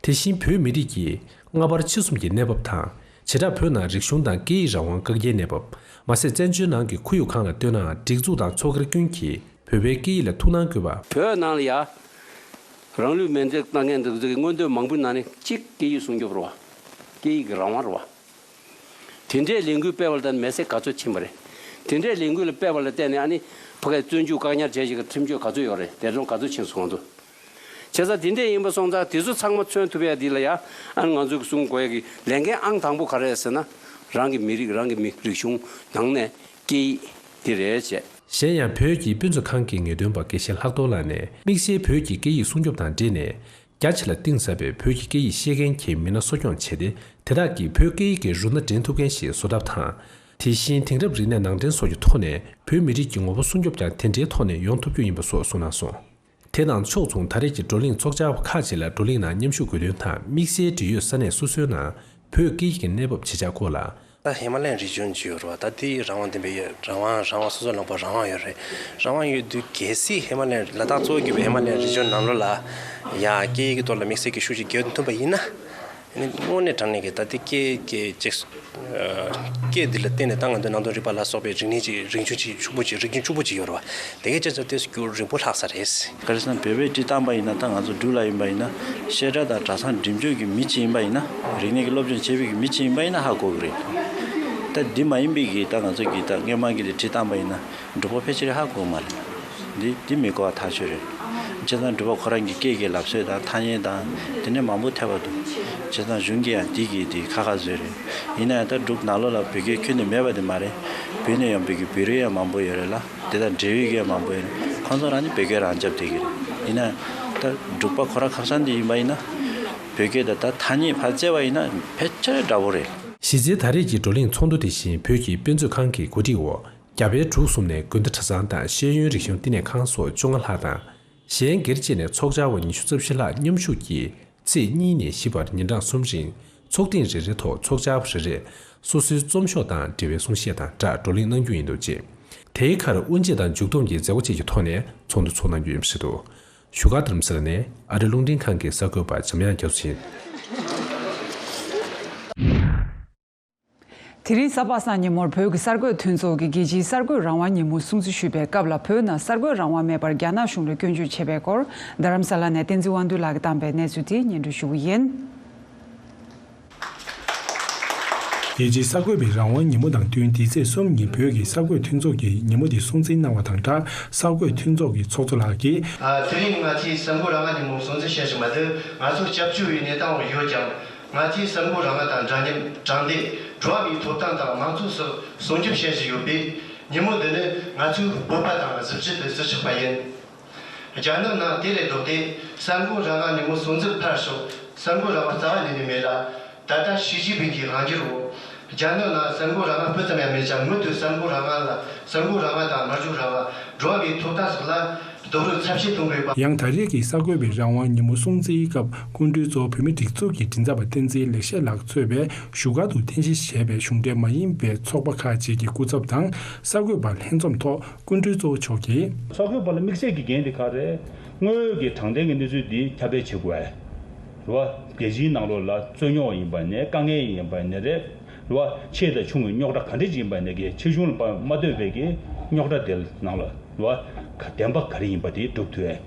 དེ་བཞིན་བོད་མི་རིགས་ཀྱི་སྔ་བར་ཕྱི་གསུམ་གྱི་གནས་བབ་དང་། བྱེ་བྲག་བོད་ནང་རིག་གཞུང་དང་སྐད་ཡིག་རང་དབང་བཀག་རྒྱའི་གནས་བབ། མ་ཟད་བཙན་བྱོལ་ནང་གི་ཁོར་ཡུག་སྒང་ལ་ལྟོས་ནའང་། སྒྲིག་འཛུགས་དང་ཚོགས་སྒེར་ཀུན་གྱིས་བོད་པའི་སྐད་ཡིག་ལ་ཐུགས་སྣང་དགོས་པ། བོད་ནང་ལ་ཡ། རང་ལུས་མེར་སྲེག་བཏང་མཁན་དེ་ཚོ་གི་མངོན་འདོད་མང་པོའི་ནང་ནས་གཅིག་སྐད་ཡིག་སྲུང་སྐྱོབ་རེད་བ། སྐད་ཡིག་གི་རང་དབང་རེད་བ། དེ་འདྲའི་ལས་འགུལ་སྤེལ་བ་ལ་བརྟེན་མེར་སྲེག་ག་ཚོད་ཕྱིན་པ་རེད། དེ་འདྲའི་ལས་འགུལ་ལ་སྤེལ་བ་ལ་བརྟེན་ནས་ཨ་ནི་ཕ་གིའི་བཙོན་འཇུག་བཀག་ཉར་བྱས་ཞིག་གི་ཁྲིམས་གཅོད་ག་ཚོད་ཡོད་རེད། འདས་གྲོངས་ག་ཚོད་ཕྱིན་སོང་འདུག་བྱས་ཙང་དེ་འདྲས་ཡིན་པ་སོང་ཙང་། དེ་ཚོ་ཚང་མ་མཚོན་ཐུབ་ཡ་འདི་ལ་ཡ། ཨ་ནི་ང་ཚོ་གི་གསུང་དགོས་ཡ་གི་ལས་འགན་ཨང་དང་པོ་ག་རེ་རེད་ཟེར་ན། རང་གི་མི་རིགས། རང་གི་མི་རིག་གཞུང་ནང་ནས་སྐད་ཡིག་འདི་རེད་ཅེས། གཞན་ཡང་བོད་ཀྱི་དཔེ་མཛོད་ཁང་གི་ངེས་སྟོན་པ་དགེ་བཤེས་ལྷག་རྡོར་ལགས་ནས། དམིགས་བསལ་བོད་ཀྱི་སྐད་ཡིག་སྲུང་སྐྱོབ་དང་འབྲེལ་ནས། རྒྱ་ཆེ་ལ་གཏིང་ཟབ་པའི་བོད་ཀྱི་སྐད་ཡིག་ཤེས་མཁན་གྱི་མི་སྣ་གསོ་སྐྱོང་བྱས་ཏེ། དེ་དག་གིས་བོད་སྐད་ཡིག་གི་རུ་སྣ་འདྲེན་ཐུབ་མཁན་ཞིག་བཟོ་ཐབས་དང་། དེ་བཞིན་དེང་རབས་རིག་གནས་ནང་འདྲེན་སོགས་ཀྱི་ཐོག་ནས་བོད་མི་རིགས་ཀྱི་ངོ་བོ་སྲུང་སྐྱོབ་ཀྱང་དེ་འདྲའི་ཐོག་ནས་ཡོང་ཐུབ་རྒྱུ་ཡིན་པ་སོགས་གསུངས་གནང་སོང་། དེ་དང་ཕྱོགས་མཚུངས། ད་རེས་ཀྱི་བགྲོ་གླེང་ཚོགས་བཅར་བ་ཁག་ཅིག་ལ་བགྲོ་གླེང་ནང་མཉམ་ཞུགས་དགོས་དོན་དང་། དམིགས་བསལ་འབྲེལ་ཡོད་ས་གནས་སོ་སོའི་ནང་བོད་སྐད་ཡིག་གི་གནས་བབ་ཇི་ཆགས་སྐོར་ལ། ད་ཧི་མ་ལ་ཡན་རི་ཇོན་ཅིག་ཡོད་རེད་བ། ད་དེ་རང་དབང་ལྡན་པའི་ཡོད། རང་དབང་རང་དབང་སོ་སོ་ལངས་པ་རང་དབང་ཡོད་རེད། རང་དབང་ཡོད་དུས་གལ་སྲིད་ཧི་མ་ལ་ཡན་ལ་དྭགས་གཙོ་བོ་གྱུར་པའི་ཧི་མ་ལ་ཡན་རི་ཇོན་ནང་ལོགས་ལ་ཡ་སྐད་ཡིག་གི་ཐོག་ལ་དམིགས་བསལ་གྱི་ཤུགས་ཅིག་རྒྱག་ཐུབ་པ་ཡིན་ན། ཨ་ནི་དངོས་གནས་དྲང་གནས་ཀྱི་ད་ལྟའི་སྐད་ཀྱི་ཅིག་སྐད་འདི་ལ་བརྟེན་ནས་ད་ང་ཚོའི་ནང་དོན་རིག་པ་ལ་སོགས་པའི་རིག་གནས་ཀྱི་རིག་གཞུང་ཅིག་ཕྱུག་པོ་ཅིག་རིག་གཞུང་ཕྱུག་པོ་ཅིག་ཡོད་རེད་བ། དེ་གའི་ཆ་ཚང་དེ་རྒྱུན་རིང་པོ་ལྷག་ས་རེད། ག་རེ་ཟེར་ན་བོད་པའི་བྲིས་བཏང་པ་ཡིན་ན། ད་ང་ཚོ་འབྲུག་ལ་ཡིན་པ་ཡིན་ན། བཤད་གྲྭ་དང་གྲྭ་ཚང་འགྲིམ་འཇུག་གི་མི་གཅིག་ཡིན་པ་ཡིན་ན། རིག་གནས་ཀྱི་སློབ་སྦྱོང་བྱེད་པའི་གི་མི་གཅིག་ཡིན་པ་ཡིན་ན་ཧ་གོ་གི་རེད། ད་འདི་མ་ཡིན་པའི་གི་ད་ང་ཚོ་གི་ད་སྔོན་མ་གི་དེ་བྲིས་བཏང་པ་ཡིན་ན། འབྲུག་པ་ཕལ་ཆེར་ཧ་གོ་མ་རེད། འདི་འདི་མི་གོ་བ་ཐག་ཆོད་རེད། བྱས་ཙང་འབྲུག་པ་ཁོ་རང་གི་སྐད་ཀྱི་ལབ་སྲོལ་དང་ཐ་སྙད་དང་དེ་ནས་མང་པོ་ཐེབས་པ་འདུག་བྱས་ཙང་གཞུང་གིས་ཡང་འདི་གི་འདི་ཁ་ཁ་བཟོས་རེད། ཡིན་ན་ཡང་ད་འབྲུག་ནང་ལོགས་ལ་བོད་སྐད་ཁྱོན་ནས་མེད་པ་དེ་མ་རེད། བོད་ནས་ཡོང་བའི་གི་བོད་རིགས་ཡང་མང་པོ་ཡོད་རེད་ལ། དེ་དང་འབྲེལ་ཡོད་ཀྱི་ཡང་མང་པོ་ཡོད་རེད། ཁོང་ཚོ་རང་ནི་བོད་སྐད་རང་རྐྱབ་བསྡད་ཀྱི་རེད། ཡིན་ན་ཡང་ད་འབྲུག་པ་ཁོ་རང་ཁ་སང་འདི་ཡིན་པ་ཡིན་ན། བོད་སྐད་དང་ད་ཐ་སྙད་ཕར་བཙལ་བ་ཡིན་ན་ཕལ་ཆེར་འདྲ་པོ་རེད། གཞི་རྩའི་ད་རེས་ཀྱི་བགྲོ་གླེང་ཚོགས་འདུ་དེ་བཞིན་བོད་ཀྱི་དཔེ་མཛོད་ཁང་གི་གོ་སྒྲིག་འོག་རྒྱ་བལ་འབྲུག་གསུམ་ནས་དགོན་སྡེ་གྲྭ་ཚང་དང་ཤེས་ཡོན་རིག་གཞུང་བསྟི་གནས་ཁང་སོགས་བཅོ་ལྔ་ལྷག་དང་། གཞན་སྒེར་བཅས་ནས་ཚོགས་བཅར་བ་ཉི་ཤུ་རྩ་བཞི་ལྷག་མཉམ་ཞུགས་ཀྱིས། ཚེས་གཉིས་ནས་བཞི་བར་ཉིན་གྲངས་གསུམ་རིང་ཚོགས་ཐེངས་རེ་རེའི་ཐོག་ཚོགས་བཅར་བ་རེ་རེས་སོ་སོའི་རྩོམ་ཤོག་དང་འབྲེལ་བའི་གསུང་བཤད་དང་སྦྲགས་བགྲོ་གླེང་གནང་རྒྱུ་ཡིན་འདུག་ཅེས། དེའི་ཁར་དབུ་འབྱེད་དང་མཇུག་བསྡོམས་ཀྱི་མཛད་སྒོ་བཅས་ཀྱི་ཐོག་ནས་ཚོགས་འདུ་ཚོགས་གནང་རྒྱུ་ཡིན་པ་རེད་འདུག་བཞུགས་སྒར་རྡ་རམ་ས་ལ་ནས་ཨ་རི་རླུང་འཕྲིན་ཁང་གི་གསར་འགོད་པ་འཇམ་དབྱངས་རྒྱ་མཚོ་ཡིན། དེ་རིང་གཟའ་པ་སངས་ཉིན་མོར་བོད་ཀྱི་གསར་འགོད་མཐུན་ཚོགས་ཀྱིས་རྒྱལ་སྤྱིའི་གསར་འགོད་རང་དབང་ཉིན་མོ་སྲུང་བརྩི་ཞུས་པའི་སྐབས་ལ། བོད་ནང་གསར་འགོད་རང་དབང་མེད་པར་རྒྱ་ནག་གཞུང་ལ་སྐྱོན་བརྗོད་བྱས་པའི་སྐོར། རྡ་རམ་ས་ལ་ནས་བསྟན་འཛིན་དབང་འདུས་ལགས་ཀྱིས་བཏང་པའི་གནས་ཚུལ་དེ་སྙན་སྒྲོན་ཞུ་གི་ཡིན། རྒྱལ་སྤྱིའི་གསར་འགོད་པའི་རང་དབང་ཉིན་མོ་དང་བསྟུན། འདི་ཚེས་གསུམ་ཉིན་བོད་ཀྱི་གསར་འགོད་མཐུན་ཚོགས་ཀྱིས་ཉིན་མོ་འདི་སྲུང་བརྩི་གནང་བ་དང་སྦྲགས། གསར་འགོད་མཐུན་ཚོགས་ཀྱི་ཚོགས་གཙོ་ལགས་ཀྱིས། ཨ། དེ་རིང་ང་ཚོས་གསར་འགོད་རང་དབང་ཉིན་མོ་སྲུང་བརྩི་བྱེད་བཞིན་པ་འདི་ང་ཚོ་སྐྱབས་བཅོལ་བའི་གནས་སྟངས་འོག་ཡོད་ཀྱང་། ང་ཚོས་གསར་འགོད་རང་དབང་དང་འདྲ་མཉམ། དྲང་བདེན། འགྲོ་བ་མིའི་ཐོབ་ཐང་དང་མང་གཙོ་སོགས་སྲུང་སྐྱོབ་བྱེད་བཞིན་ཡོད་པས། ཉིན་མོ་འདི་ནི་ང་ཚོའི་སྤོབས་པ་དང་གཟི་བརྗིད་དུ་བརྩི་ཆོག་པ་ཡིན། རྒྱ་ནག་ནང་དེ་ལས་ལྡོག་སྟེ། གསར་འགོད་རང་དབང་ཉིན་མོ་སྲུང་བརྩི་ཕར་ཞོག་གསར་འགོད་རང་དབང་རྩ་བ་ཉིད་ནས་མེད་ལ། ད་ལྟ་ཞི་ཅིན་ཕིང་གི་དབང་སྒྱུར་འོག་རྒྱ་ནག་ནང་གསར་འགོད་རང་དབང་སྤུ་ཙམ་ཡང་མེད་ཀྱང་། མུ་མཐུད་གསར་འགོད་རང་དབང་ལ། གསར་འགོད་རང་དབང་དང་སྨྲ་བརྗོད་རང་དབང་། འགྲོ་བ་མིའི་ཐོབ་ཐང་སོགས་ལ་རྡོག་རོལ་ཚབས་ཆེ་གཏོང་གི་ཡོད་པ། ཡང་ད་རེས་ཀྱི་གསར་འགོད་པའི་རང་དབང་ཉིན་མོ་སྲུང་བརྩིའི་སྐབས། སྐུ་མགྲོན་གཙོ་བོ་བོད་མིའི་སྒྲིག་འཛུགས་ཀྱི་མགྲིན་ཚབ་པ་བསྟན་འཛིན་ལེགས་བཤད་ལགས་གཙོས་པའི་བཞུགས་སྒར་དུ་རྟེན་གཞི་བྱས་པའི་གཞུང་འབྲེལ་མ་ཡིན་པའི་ཚོགས་པ་ཁག་ཅིག་གི་སྐུ་ཚབ་དང་། གསར་འགོད་པ་ལྷན་འཛོམས་ཐོག་སྐུ་མགྲོན་གཙོ་བོ་མཆོག་གིས། གསར་འགོད་པ་ལ་དམིགས་བསལ་གྱི་འགན་དེ་ག་རེད། དངོས་ཡོད་ཀྱི་དྲང་བདེན་གྱི་གནས་ཚུལ་འདི་ཁྱབ་སྤེལ་བྱེད་དགོས། རེད་བ། རྒྱལ་སྤྱིའི་ནང་ལོགས་ལ་རྩོད་རྙོག་ཡིན་པ་ནས། དཀའ་ངལ་ཡིན་པ་ནས་རེད། རེད་བ། ཆེ་དང་ཆུང་གི་རྙོག་དྲ་ག་འདྲ་ཅིག་ཡིན་པ་ནས་ཀྱི་ཕྱི་གཞུང་ལ་མ་ལྟོས་པའི་གི་རྙོག་དྲ་དེ་ནང་ལ་རེད་བ། བདེན་པ་ག་རེ་ཡིན་པ་དེ་སྒྲུབ་ཐུབ་ཡས།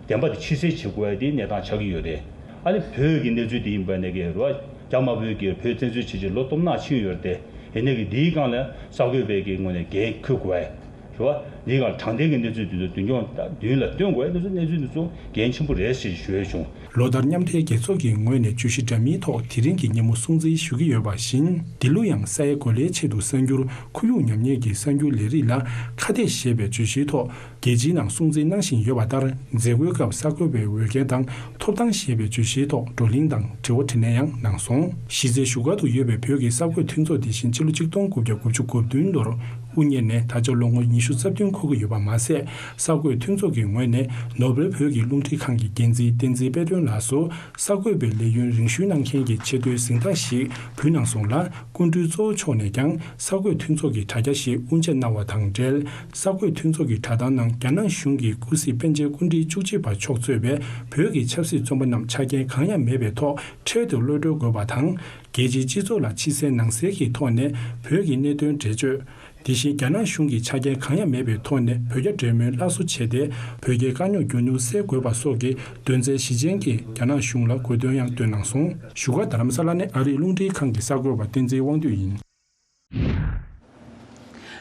བདེན་པ་དེ་ཕྱིར་གསལ་བྱེད་དགོས་ཡས་དེ་གནས་སྟངས་ཆགས་ཀྱི་ཡོད་རེད། ཨ་ནི་བོད་ཀྱི་གནས་ཚུལ་དེ་ཡིན་པ་ནས་ཀྱི་རེད་བ། རྒྱ་དམར་པོའི་གི་བོད་བཙན་འཛུལ་བྱས་རྗེས་ལོ་སྟོང་ཕྲག་ཕྱིན་ཡོད་རེད་དེ། ཡིན་ནའི་གི་འདིའི་སྒང་ལ་གསར་འགོད་པའི་གི་ངོས་ནས་འགན་འཁུར་དགོས་ཡས། རེད་བ། འདིའི་སྒང་དྲང་བདེན་གྱི་གནས་ཚུལ་དེ་ཚོ་མདུན་སྐྱོང་དང་མདུན་ལ་སྟོན་དགོས་ཡས་དེ་ཚོ་གནས་ཚུལ་དེ་ཚོ་གལ་ཆེན་པོ་རེད་ཞེས་ཞུ་ཡས་བྱུང་། ལོ་ལྟར་མཉམ་འབྲེལ་རྒྱལ་ཚོགས་ཀྱི་ངོས་ནས་བརྗོད་གཞི་འདྲ་མིན་ཐོག་དེ་རིང་གི་ཉིན་མོ་སྲུང་བརྩི་ཞུ་གི་ཡོད་པ་བཞིན། འདི་ལོ་ཡང་ས་ཡ་གོ་ལའི་ཆེད་དུ་གསར་འགྱུར་ཁོར་ཡུག་ཉམས་ཉེས་ཀྱི་གསར་འགྱུར་ལས་རིགས་ལ་ཁ་གཏད་ཞེས་པའི་བརྗོད་གཞིའི་ཐོག་རྒྱལ་སྤྱིའི་ནང་སྲུང་བརྩི་གནང་བཞིན་ཡོད་པ་ལྟར། མཛད་སྒོའི་སྐབས་གསར་འགོད་པའི་འོས་འགན་དང་ཐོབ་ཐང་ཞེས་པའི་བརྗོད་གཞིའི་ཐོག་བགྲོ་གླེང་དང་དྲི་བ་དྲིས་ལན་ཡང་གནང་སོང་། གཞི་རྩའི་བཞུགས་སྒར་དུ་ཡོད་པའི་བོད་ཀྱི་གསར་འགོད་མཐུན་ཚོགས་འདི་བཞིན་ཕྱི་ལོ་ཆིག་སྟོང་དགུ་བརྒྱ་དགུ་བཅུ་གོ་བདུན་ལོར་དབུ་བརྙེས་ནས་ད་ཆ་ལོ་ངོ་ཉི་ཤུ་རྩ་བདུན་འཁོར་གྱི་ཡོད་པ་མ་ཟད། གསར་འགོད་མཐུན་ཚོགས་ཀྱི་ངོས་ནས་ནོར་བེལ་བོད་ཀྱི་རླུང་འཕྲིན་ཁང་གི་འགན་འཛིན་བསྟན་འཛིན་དཔལ་སྒྲོན་ལགས་སུ་གསར་འགོད་པའི་ལས་ཡུན་རིང་ཤོས་གནང་མཁན་གྱི་ཆེ་མཐོའི་གཟེངས་རྟགས་ཤིག་ཕུལ་གནང་སོང་ལ། སྐུ་མགྲོན་གཙོ་བོ་མཆོག་ནས་ཀྱང་གསར་འགོད་མཐུན་ཚོགས་ཀྱི་དྲ་རྒྱ་ཞིག་དབུ་འབྱེད་གནང་བ་དང་འབྲེལ། གསར་འགོད་མཐུན་ཚོགས་ཀྱི་དྲ་ཐང་ནང་རྒྱ་ནག་གཞུང་གི་ཀུང་སི་པཎ་ཆེན་སྐུ་ཕྲེང་བཅུ་གཅིག་པ་མཆོག་གཙོས་པའི་བོད་ཀྱི་ཆབ་སྲིད་བཙོན་པ་རྣམས་ཆ་རྐྱེན་གང་ཡང་མེད་པའི་ཐོག་འཕྲལ་དུ་གློད་གྲོལ་དགོས་པ་དང་། རྒྱལ་སྤྱིའི་སྤྱི་ཚོགས་ལ་ཕྱི་གསལ་ནང་གསལ་གྱི་ཐོག་ནས་བོད་ཀྱི་གནད་དོན་འགྲེལ་བརྗོད། དེ་བཞིན་རྒྱ་ནག་གཞུང་གི་ཆ་རྐྱེན་གང་ཡང་མེད་པའི་ཐོག་ནས་བོད་རྒྱ་འབྲེལ་མོལ་སླར་གསོ་བྱས་ཏེ། བོད་རྒྱའི་དཀའ་རྙོག་མགྱོགས་མྱུར་སེལ་དགོས་པ་སོགས་ཀྱི་དོན་ཚན་བཞི་ཅན་གྱི་རྒྱ་ནག་གཞུང་ལ་དགོས་འདུན་ཡང་བཏོན་གནང་སོང་། བཞུགས་སྒར་རྡ་རམ་ས་ལ་ནས་ཨ་རིའི་རླུང་འཕྲིན་ཁང་གི་གསར་འགོད་པ་བསྟན་འཛིན་དབང་འདུས་ཡིན།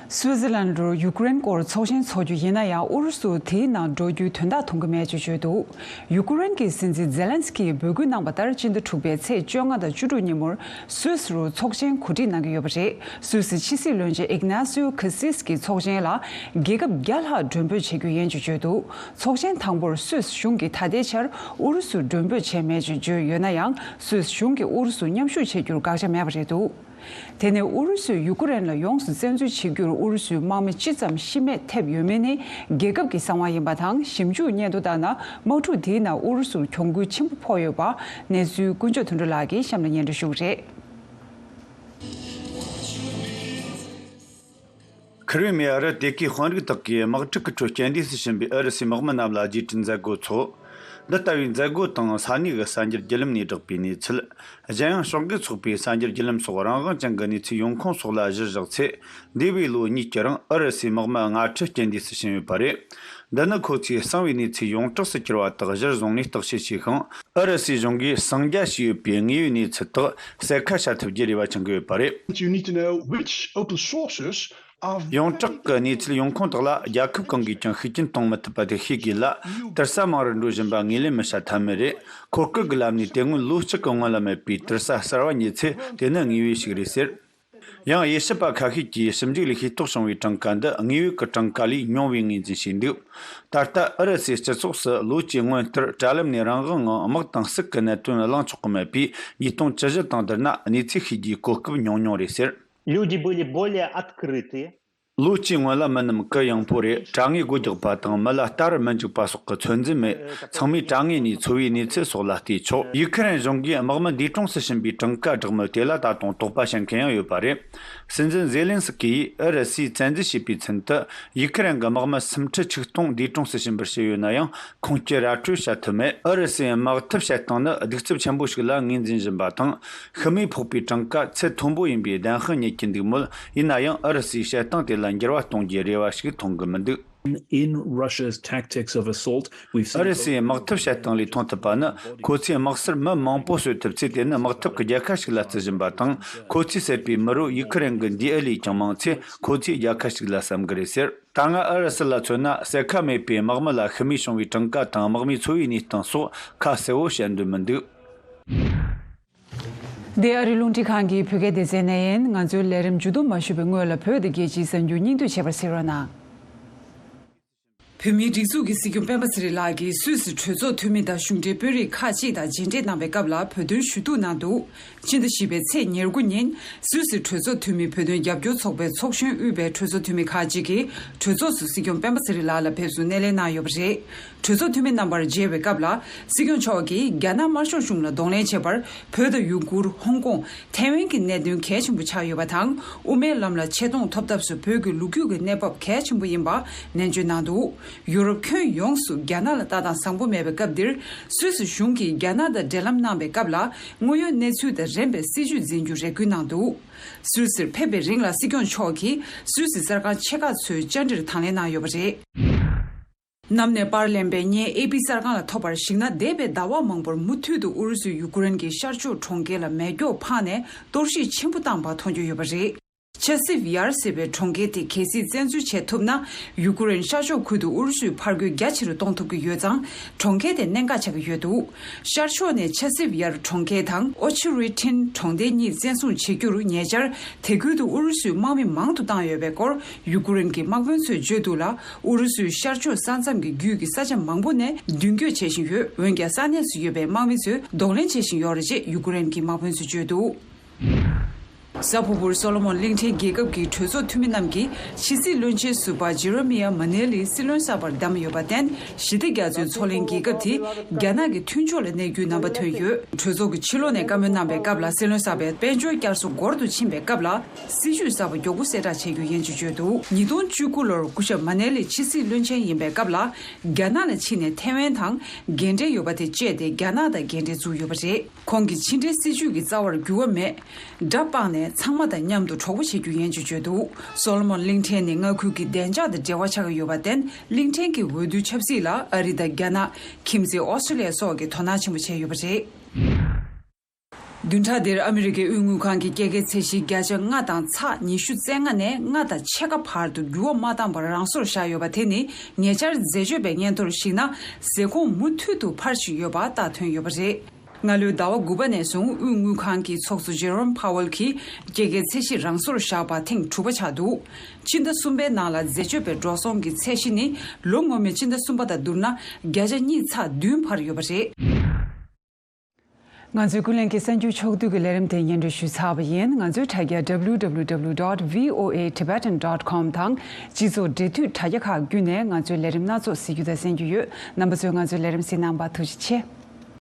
སུའུ་ཙི་ལན་རུ་ཡུ་ཀེ་རེན་སྐོར་ཚོགས་ཆེན་འཚོགས་རྒྱུ་ཡིན་ན་ཡང་། ཨུ་རུ་སུ་དེའི་ནང་འགྲོ་རྒྱུའི་དོན་དག་མཐོང་གི་མེད་ཅེས་བརྗོད་འདུག་ཡུ་ཀེ་རེན་གྱི་སྲིད་འཛིན་ཛེ་ལན་སི་ཀིས་འབོད་སྐུལ་གནང་བ་ལྟར། སྤྱི་ཟླ་དྲུག་པའི་ཚེས་བཅོ་ལྔ་དང་བཅུ་དྲུག་ཉིན་མོར་སུད་སི་རུ་ཚོགས་ཆེན་གོ་སྒྲིག་གནང་གི་ཡོད་པ་རེད། སུད་སི་ཕྱི་སྲིད་བློན་ཆེན་ཨིག་ནཱ་སིའོ་ཁ་སིས་ཀྱིས་ཚོགས་ཆེན་ལ་རྒྱལ་ཁབ་བརྒྱ་ལྷག་མགྲོན་འབོད་བྱེད་རྒྱུ་ཡིན་ཅེས་བརྗོད་འདུག་ཚོགས་ཆེན་དང་པོར་སུད་སི་གཞུང་གིས་ད་ལྟའི་ཆར་ཨུ་རུ་སུར་མགྲོན་འབོད་བྱས་མེད་ཅེས་བརྗོད་ཡོད་ན་ཡང་། སུད་སི་གཞུང་གིས་ཨུ་རུ་སུར་མཉམ་ཞུགས་བྱེད་རྒྱུར་དགག་བྱ་མེད་པ་རེད་འདུག་དེ་ནས་ཨུ་རུ་སུས་ཡུ་ཀེ་རེན་ལ་ཡོངས་སུ་བཙན་འཛུལ་བྱེད་རྒྱུར་ཨུ་རུ་སུའི་དམག་མི་ཅི་ཙམ་ཤི་རྨས་ཐེབས་ཡོད་མེད་ནི་རྒྱལ་ཁབ་ཀྱི་གསང་བ་ཡིན་པ་དང་། ཞིབ་འཇུག་སྙན་ཐོ་ལྟར་ན། དམག་འཁྲུག་དེའི་ནང་ཨུ་རུ་སུར་གྱོང་གུན་ཆེན་པོ་ཕོག་ཡོད་པ། གནས་ཚུལ་ཀུན་སྤྱོད་དོན་གྲུབ་ལགས་ཀྱིས་གཤམ་ལ་སྙན་སྒྲོན་ཞུ་གི་རེད། ཁི་རི་མི་ཡ་རུ་དེ་གའི་དཔོན་རིགས་དག་གིས་དམག་འཁྲུག་གི་ཁྲོད་རྐྱེན་འདས་སུ་ཕྱིན་པའི་ཨུ་རུ་སུའི་དམག་མི་རྣམས་ལ་རྗེས་དྲན་མཛད་སྒོ་འཚོགས། འདི་ལྟ་བུའི་མཛད་སྒོ་དང་ས་གནས་ཀྱི་གསར་འགྱུར་བརྒྱུད་ལམ་ནས་བསྒྲགས་པའི་གནས་ཚུལ། གཞན་ཡང་ཕྱོགས་འགལ་ཚོགས་པའི་གསར་འགྱུར་བརྒྱུད་ལམ་སོགས་རང་དབང་ཅན་གྱི་གནས་ཚུལ་ཡོང་ཁུངས་སོགས་ལ་གཞི་བཞག་ཚེ། འདས་པའི་ལོ་གཉིས་ཀྱི་རིང་ཨུ་རུ་སུའི་དམག་མི་ལྔ་ཁྲི་རྐྱེན་འདས་སུ་ཕྱིན་ཡོད་པ་རེད། འདི་ནི་ཁོ་ཚོས་གསང་བའི་གནས་ཚུལ་ཡོངས་གྲགས་སུ་གྱུར་པ་དག་གཞིར་བཟུང་ནས་བརྟག་དཔྱད་བྱས་ཤིང་། ཨུ་རུ་སུའི་གཞུང་གིས་གསང་རྒྱ་བྱས་ཡོད་པའི་དངོས་ཡོད་གནས་ཚུལ་དག་གསལ་ཁ་བྱ་ཐུབ་རྒྱུའི་རེ་བ་འཆང་གི་ཡོད་པ་རེད། You need to know which open sources are ཡོངས་གྲགས་ཀྱི་གནས་ཚུལ་ཡོང་ཁུངས་དག་ལ་རྒྱལ་ཁབ་གང་གིས་ཀྱང་ཤུགས་རྐྱེན་གཏོང་མི་ཐུབ་པ་དེ་ཤེས་དགོས་ལ། དུར་ས་མང་རུ་འགྲོ་བཞིན་པ་ངོས་ལེན་མི་བྱ་ཐབས་མེད་རེད། འཁོར་སྐར་གྱི་ལམ་ནས་དེ་སྔོན་ལོ་གཅིག་གི་སྔོན་ལ་མེད་པའི་དུར་ས་གསར་བ་རྙེད་ཚེ། དེ་ནི་དངོས་ཡོད་ཞིག་རེད་ཟེར། ཡང་དབྱེ་ཞིབ་པ་ཁ་ཤས་ཀྱིས་ཞིབ་འཇུག་ལས་ཤེས་རྟོགས་བྱུང་བའི་གྲངས་ཀ་འདི་དངོས་ཡོད་ཀྱི་གྲངས་ཀ་ལས་ཉུང་བའི་ངོས་འཛིན་བྱས་འདུག་ད་ལྟ་ཨུ་རུ་སུའི་སྤྱི་ཚོགས་སུ་ལོ་བཅུའི་སྔོན་ལྟར་དྲ་ལམ་ནས་རང་དབང་ངང་དམག་དང་སྲིད་ཀྱི་གནད་དོན་གླེང་ཆོག་གི་མེད་པས། ཉིས་སྟོང་བཅུ་བཞི་དང་བསྡུར་ན་གནས་ཚུལ་ཤེས་རྒྱུའི་གོ་སྐབས་ཉུང་ཉུང་རེད་ཟེར། Люди были более открыты. ལོ་བཅུའི་སྔོན་ལ་མི་རྣམས་གུ་ཡངས་པོ་རེད། དྲ་ངོས་སྒོ་རྒྱག་པ་དང་མི་ལ་ལྟ་རུ་མི་འཇུག་པ་སོགས་ཀྱི་ཚོད་འཛིན་མེད། ཚང་མས་དྲ་ངོས་ནས་འཚོ་བའི་གནས་ཚུལ་སོགས་ལ་བལྟས་ཆོག་ཡུ་ཁུ་རེན་གཞུང་གིས་དམག་མི་འདས་གྲོངས་སུ་ཕྱིན་པའི་གྲངས་ཀ་བསྒྲགས་མུས་དེ་ལ་ད་དུང་དོགས་པ་བྱེད་མཁན་ཡང་ཡོད་པ་རེད། སྲིད་འཛིན་ཛེ་ལན་སི་ཀི་ཡིས་ཨུ་རུ་སུས་བཙན་འཛུལ་བྱས་པའི་ཚུན་དུ་ཡུ་ཁུ་རེན་གྱི་དམག་མི་སུམ་ཁྲི་ཆིག་སྟོང་འདས་གྲོངས་སུ་ཕྱིན་པར་བྱས་ཡོད་ན་ཡང་། ཁུངས་སྐྱེལ་ར་སྤྲོད་བྱ་ཐུབ་མེད། ཨུ་རུ་སུའི་དམག་འཐབ་བྱེད་སྟངས་ནི་གདུག་རྩུབ་ཆེན་པོ་ཞིག་ལ་ངོས་འཛིན་བཞིན་པ་དང་། ཤི་རྨས་ཕོག་པའི་གྲངས་ཀ་ཚད་མཐོན་པོ་ཡིན་པའི་བདེན་དཔང་རྙེད་ཀྱི་འདུག་མོད། ཡིན་ན་ཡང་ཨུ་རུ་སུའི་བྱེད་སྟངས་དེ་ལ་འགྱུར་བ་གཏོང་རྒྱུའི་རེ་བ་ཞིག་མཐོང་གི་མི་འདུག In Russia's tactics of assault, we've seen ཨུ་རུ་སུའི་དམག་འཐབ་བྱེད་སྟངས་ལས་མཐོང་ཐུབ་པ་ནི། ཁོ་ཚོས་དམག་སར་མི་མང་པོ་གསོད་ཐུབ་ཚེ། དེ་ནི་དམག་འཐབ་ཀྱི་རྒྱལ་ཁ་ཞིག་ལ་བརྩི་བཞིན་པ་དང་། ཁོ་ཚོས་བསད་པའི་མི་རོ་ཡུ་ཁུ་རེན་གྱི་འདིའི་ཨུ་ལས་ཀྱང་མང་ཚེ། ཁོ་ཚོས་རྒྱལ་ཁ་ཞིག་ལ་བསམ་གི་རེད་ཟེར། ད་སྔ་ཨུ་རུ་སུ་ལ་མཚོན་ན། བསད་ཁ་མེད་པའི་དམག་མི་ལ་ཤི་རྨས་བྱུང་བའི་གྲངས་ཀ་དང་། དམག་མིའི་འཚོ་བའི་གནས་སྟངས་སོགས་ཁ་གསལ་བོ་བཤད་འདོད་མི་འདུག་འདི་ཨ་རི་རླུང་འཕྲིན་ཁང་གི་བོད་སྐད་སྡེ་ཚན་ནས་ཡིན། ང་ཚོའི་ལས་རིམ་མཇུག་བསྡོམས་མ་ཞུས་པའི་སྔོན་ལ་བོད་དང་རྒྱལ་སྤྱིའི་གསར་འགྱུར་སྙིང་བསྡུས་བྱས་པར་གཟིགས་རོགས་གནང་། བོད་མིའི་སྒྲིག་འཛུགས་ཀྱི་སྲིད་སྐྱོང་སྤེན་པ་ཚེ་རིང་ལགས་ཀྱིས་སུད་སི་གྲོས་ཚོགས་འཐུས་མི་དང་གཞུང་འབྲེལ་དཔོན་རིགས་ཁག་ཅིག་དང་མཇལ་འཕྲད་གནང་བའི་སྐབས་ལ་བོད་དོན་ཞུ་གཏུག་གནང་འདུག་ཕྱི་ཟླ་བཞི་པའི་ཚེས་ཉེར་དགུ་ཉིན་སུད་སི་གྲོས་ཚོགས་འཐུས་མི་བོད་དོན་རྒྱབ་སྐྱོར་ཚོགས་པའི་ཚོགས་གཞོན་དབུས་པའི་གྲོས་ཚོགས་འཐུས་མི་ཁག་ཅིག་གིས་གྲོས་ཚོགས་སུ་སྲིད་སྐྱོང་སྤེན་པ་ཚེ་རིང་ལགས་ལ་ཕེབས་བསུ་སྣེ་ལེན་གནང་ཡོད་པ་རེད། གྲོས་ཚོགས་འཐུས་མི་རྣམ་པར་མཇལ་བའི་སྐབས་ལ་སྲིད་སྐྱོང་མཆོག་གིས་རྒྱ་ནག་དམར་ཤོག་གཞུང་ལ་གདོང་ལེན་བྱེད་པར་བོད་དང་ཡུ་གུར། ཧོང་ཀོང་། ཐའེ་ཝན་གྱི་གནད་དོན་གལ་ཆེན་པོ་ཆགས་ཡོད་པ་དང་། དབུ་མའི་ལམ་ལ་ཆེ་མཐོང་ཐོབ་ཐབས་སུ་བོད་ཀྱི་ལོ་རྒྱུས་ཀྱི་གནས་བབ་གལ་ཆེན་པོ་ཡིན་པ་ནན་བརྗོད་གནང་འདུག་ཡུ་རོབ་ཁྱོན་ཡོངས་སུ་རྒྱ་ནག་ལ་ལྟ་སྟངས་བཟང་པོ་མེད་པའི་སྐབས་འདིར། སུད་སི་གཞུང་གིས་རྒྱ་ནག་དང་འབྲེལ་ལམ་གནང་བའི་སྐབས་ལ། དངོས་ཡོད་གནས་ཚུལ་དང་རན་པའི་སྲིད་ཇུས་འཛིན་རྒྱུར་རེ་སྐུལ་གནང་འདུག་སུད་སིར་ཕེབས་པའི་རིང་ལ་སྲིད་སྐྱོང་མཆོག་གིས་སུད་སི་གསར་ཁང་ཆེ་ཁག་ཚོའི་བཅར་འདྲིར་དང་ལེན་གནང་ཡོད་པ་རེད། གནམ་ནས་པར་ལེན་པའི་བརྙན་ཨེ་པི་གསར་ཁང་ལ་ཐོབ་པར་གཞིགས་ན། འདས་པའི་ཟླ་བ་མང་པོར་མུ་མཐུད་དུ་ཨུ་རུ་སུས་ཡུ་ཀེ་རེན་གྱི་ཤར་ཕྱོགས་གྲོང་ཁྱེར་ལ་མེ་སྒྱོགས་འཕངས་ནས་གཏོར་བཤིག་ཆེན་པོ་བཏང་བ་མཐོང་རྒྱུ་ཡོད་པ་རེད། ཆ་སིབ་ཡར་ཟེར་བའི་གྲོང་ཁྱེར་དེ་གལ་སྲིད་བཙན་འཛུལ་བྱེད་ཐུབ་ན། ཡུ་ཀེ་རེན་ཤར་ཕྱོགས་ཁུལ་དུ་ཨུ་རུ་སུའི་ཕར་རྒོལ་རྒྱ་ཆེ་རུ་གཏོང་ཐུབ་ཀྱི་ཡོད་ཙང་། གྲོང་ཁྱེར་དེ་གནད་འགག་ཆགས་ཀྱི་ཡོད་འདུག་ཤར་ཕྱོགས་ནས་ཆ་སིབ་ཡར་གྲོང་ཁྱེར་དང་ཨོ་ཆི་རི་ཁྲིན་གྲོང་རྡལ་གཉིས་བཙན་བཟུང་བྱེད་རྒྱུར་ཉེ་ཆར་དེ་ཁུལ་དུ་ཨུ་རུ་སུས་དམག་མི་མང་དུ་བཏང་ཡོད་པའི་སྐོར་ཡུ་ཀེ་རེན་གྱི་དམག་དཔོན་ཚོས་བརྗོད་འདུག་ལ། ཨུ་རུ་སུས་ཤར་ཕྱོགས་ས་མཚམས་ཀྱི་རྒྱུད་ཀྱི་ས་ཆ་མང་པོ་ནས་མདུན་སྐྱོད་བྱེད་བཞིན་ཡོད། འོན་ཀྱང་ས་གནས་སུ་ཡོད་པའི་དམག་མི་ཚོས་གདོང་ལེན་བྱེད་བཞིན་ཡོད་རེད་ཅེས་ཡུ་ཀེ་རེན་གྱི་དམག་དཔོན་ཚོས་བརྗོད་འདུག་ས་ཕུ་པུར་སོ་ལོ་མོན་གླིང་ཕྲན་རྒྱལ་ཁབ་ཀྱི་གྲོས་ཚོགས་འཐུས་མི་རྣམས་ཀྱིས་ཕྱི་སྲིད་བློན་ཆེན་ཟུར་པ་ཇེ་རོ་མི་ཡ་མ་ནེ་ལི་སྲིད་བློན་གསར་པར་བདམས་ཡོད་པར་བརྟེན། ཞི་བདེ་རྒྱ་མཚོའི་མཚོ་གླིང་རྒྱལ་ཁབ་དེ་རྒྱ་ནག་གི་མཐུན་ཕྱོགས་ལ་གནས་རྒྱུའི་རྣམ་པ་ཐོན་ཡོད། གྲོས་ཚོགས་ཀྱི་ཕྱི་ལོགས་ནས་བཀའ་མོལ་གནང་བའི་སྐབས་ལ། སྲིད་བློན་གསར་པའི་དཔལ་འབྱོར་བསྐྱར་གསོ་འགོར་དུ་ཕྱིན་པའི་སྐབས་ལ། སྲིད་ཇུས་གསར་པ་མགྱོགས་པོ་གསལ་བསྒྲགས་བྱེད་རྒྱུ་ཡིན་ཅེས་བརྗོད་འདུག་ཉིས་སྟོང་བཅུ་དགུ་ལོར་སྐུ་ཞབས་མ་ནེ་ལི་ཕྱི་སྲིད་བློན་ཆེན་ཡིན་པའི་སྐབས་ལ། རྒྱ་ནག་ལ་ཕྱིན་ནས་ཐའེ་ཝན་དང་འགལ་འབྲེལ་ཡོད་པ་དེ་བཅད་དེ་རྒྱ་ནག་དང་འགལ་འབྲེལ་བཙུགས་ཡོད་པ་རེད། ཁོང་གི་ཕྱི་འབྲེལ་སྲིད་ཇུས་ཀྱི་རྩ་བར་འགྱུར་བ་མེད། དགྲ་སྤངས་ནས་ཚང་མ་དང་མཉམ་དུ་གྲོགས་པོ་བྱེད་རྒྱུ་ཡིན་ཅེས་བརྗོད་འདུག་སོ་ལོ་མོན་གླིང་ཕྲན་ནི་མངའ་ཁུལ་གྱི་བདེ་འཇགས་དང་འབྲེལ་བ་ཆགས་ཀྱི་ཡོད་པར་བརྟེན། གླིང་ཕྲན་གྱི་འོས་བསྡུའི་ཆབ་སྲིད་ལ་ཨ་རི་དང་རྒྱ་ནག་ཁྱིམ་མཚེས་ཨོ་སི་ཀྲི་ལི་ཡ་སོགས་ཀྱིས་དོ་སྣང་ཆེན་པོ་བྱས་ཡོད་པ་རེད། བདུན་ཕྲག་འདིར་ཨ་མི་རི་ཀའི་དབུས་དངུལ་ཁང་གི་སྐྱེད་ཀའི་ཚད་གཞི་བརྒྱ་ཆ་ལྔ་དང་ཚེག་ཉི་ཤུ་རྩ་ལྔ་ནས་ལྔ་དང་ཕྱེད་ཀ་བར་དུ་འགྱུར་བ་མ་བཏང་བར་རང་སོར་བཞག་ཡོད་པ་དེ་ནི། ཉེ་ཆར་འཛད་སྤྱོད་པའི་སྙན་ཐོར་ཞིག་ན། ཟད་འགོག་མུ་མཐུད་དུ་འཕར་བཞིན་ཡོད་པ་རྟགས་ཐོན་ཡོད་པ་རེད། སྔ་ལོའི་ཟླ་བ་དགུ་པ་ནས་བཟུང་དབུས་དངུལ་ཁང་གི་ཚོགས་གཙོ་ཇེ་རོམ་ཕ་ཝེལ་གྱིས་སྐྱེད་ཀའི་ཚད་གཞི་རང་སོར་བཞག་པ་ཐེངས་དྲུག་པ་ཆགས་འདུག་ཕྱི་ཟླ་གསུམ་པའི་ནང་ལ་འཛད་སྤྱོད་པའི་འགྲོ་སོང་གི་ཚད་གཞི་ནི། ལོ་སྔོན་མའི་ཕྱི་ཟླ་གསུམ་པ་དང་བསྡུར་ན། བརྒྱ་ཆ་གཉིས་ཚེག་བདུན་འཕར་ཡོད་པ་རེད། ང་ཚོའི་ཀུན་གླེང་གི་གསར་འགྱུར་ཕྱོགས་བསྡུས་ཀྱི་ལས་རིམ་དེ་སྙན་སྒྲོན་ཞུས་ཚར་བ་ཡིན། ང་ཚོའི་དྲ་རྒྱ་W W W dot V O A Tibetan dot com དང་། སྤྱི་ཚོགས་འབྲེལ་མཐུད་དྲ་རྒྱ་ཁག་བརྒྱུད་ནས་ང་ཚོའི་ལས་རིམ་སྣ་ཚོགས་གཟིགས་རྒྱུ་དང་གསན་རྒྱུ་ཡོད། རྣམ་པ་ཚོས་ང་ཚོའི་ལས་རིམ་གཟིགས་གནང་བར་ཐུགས་རྗེ་ཆེ།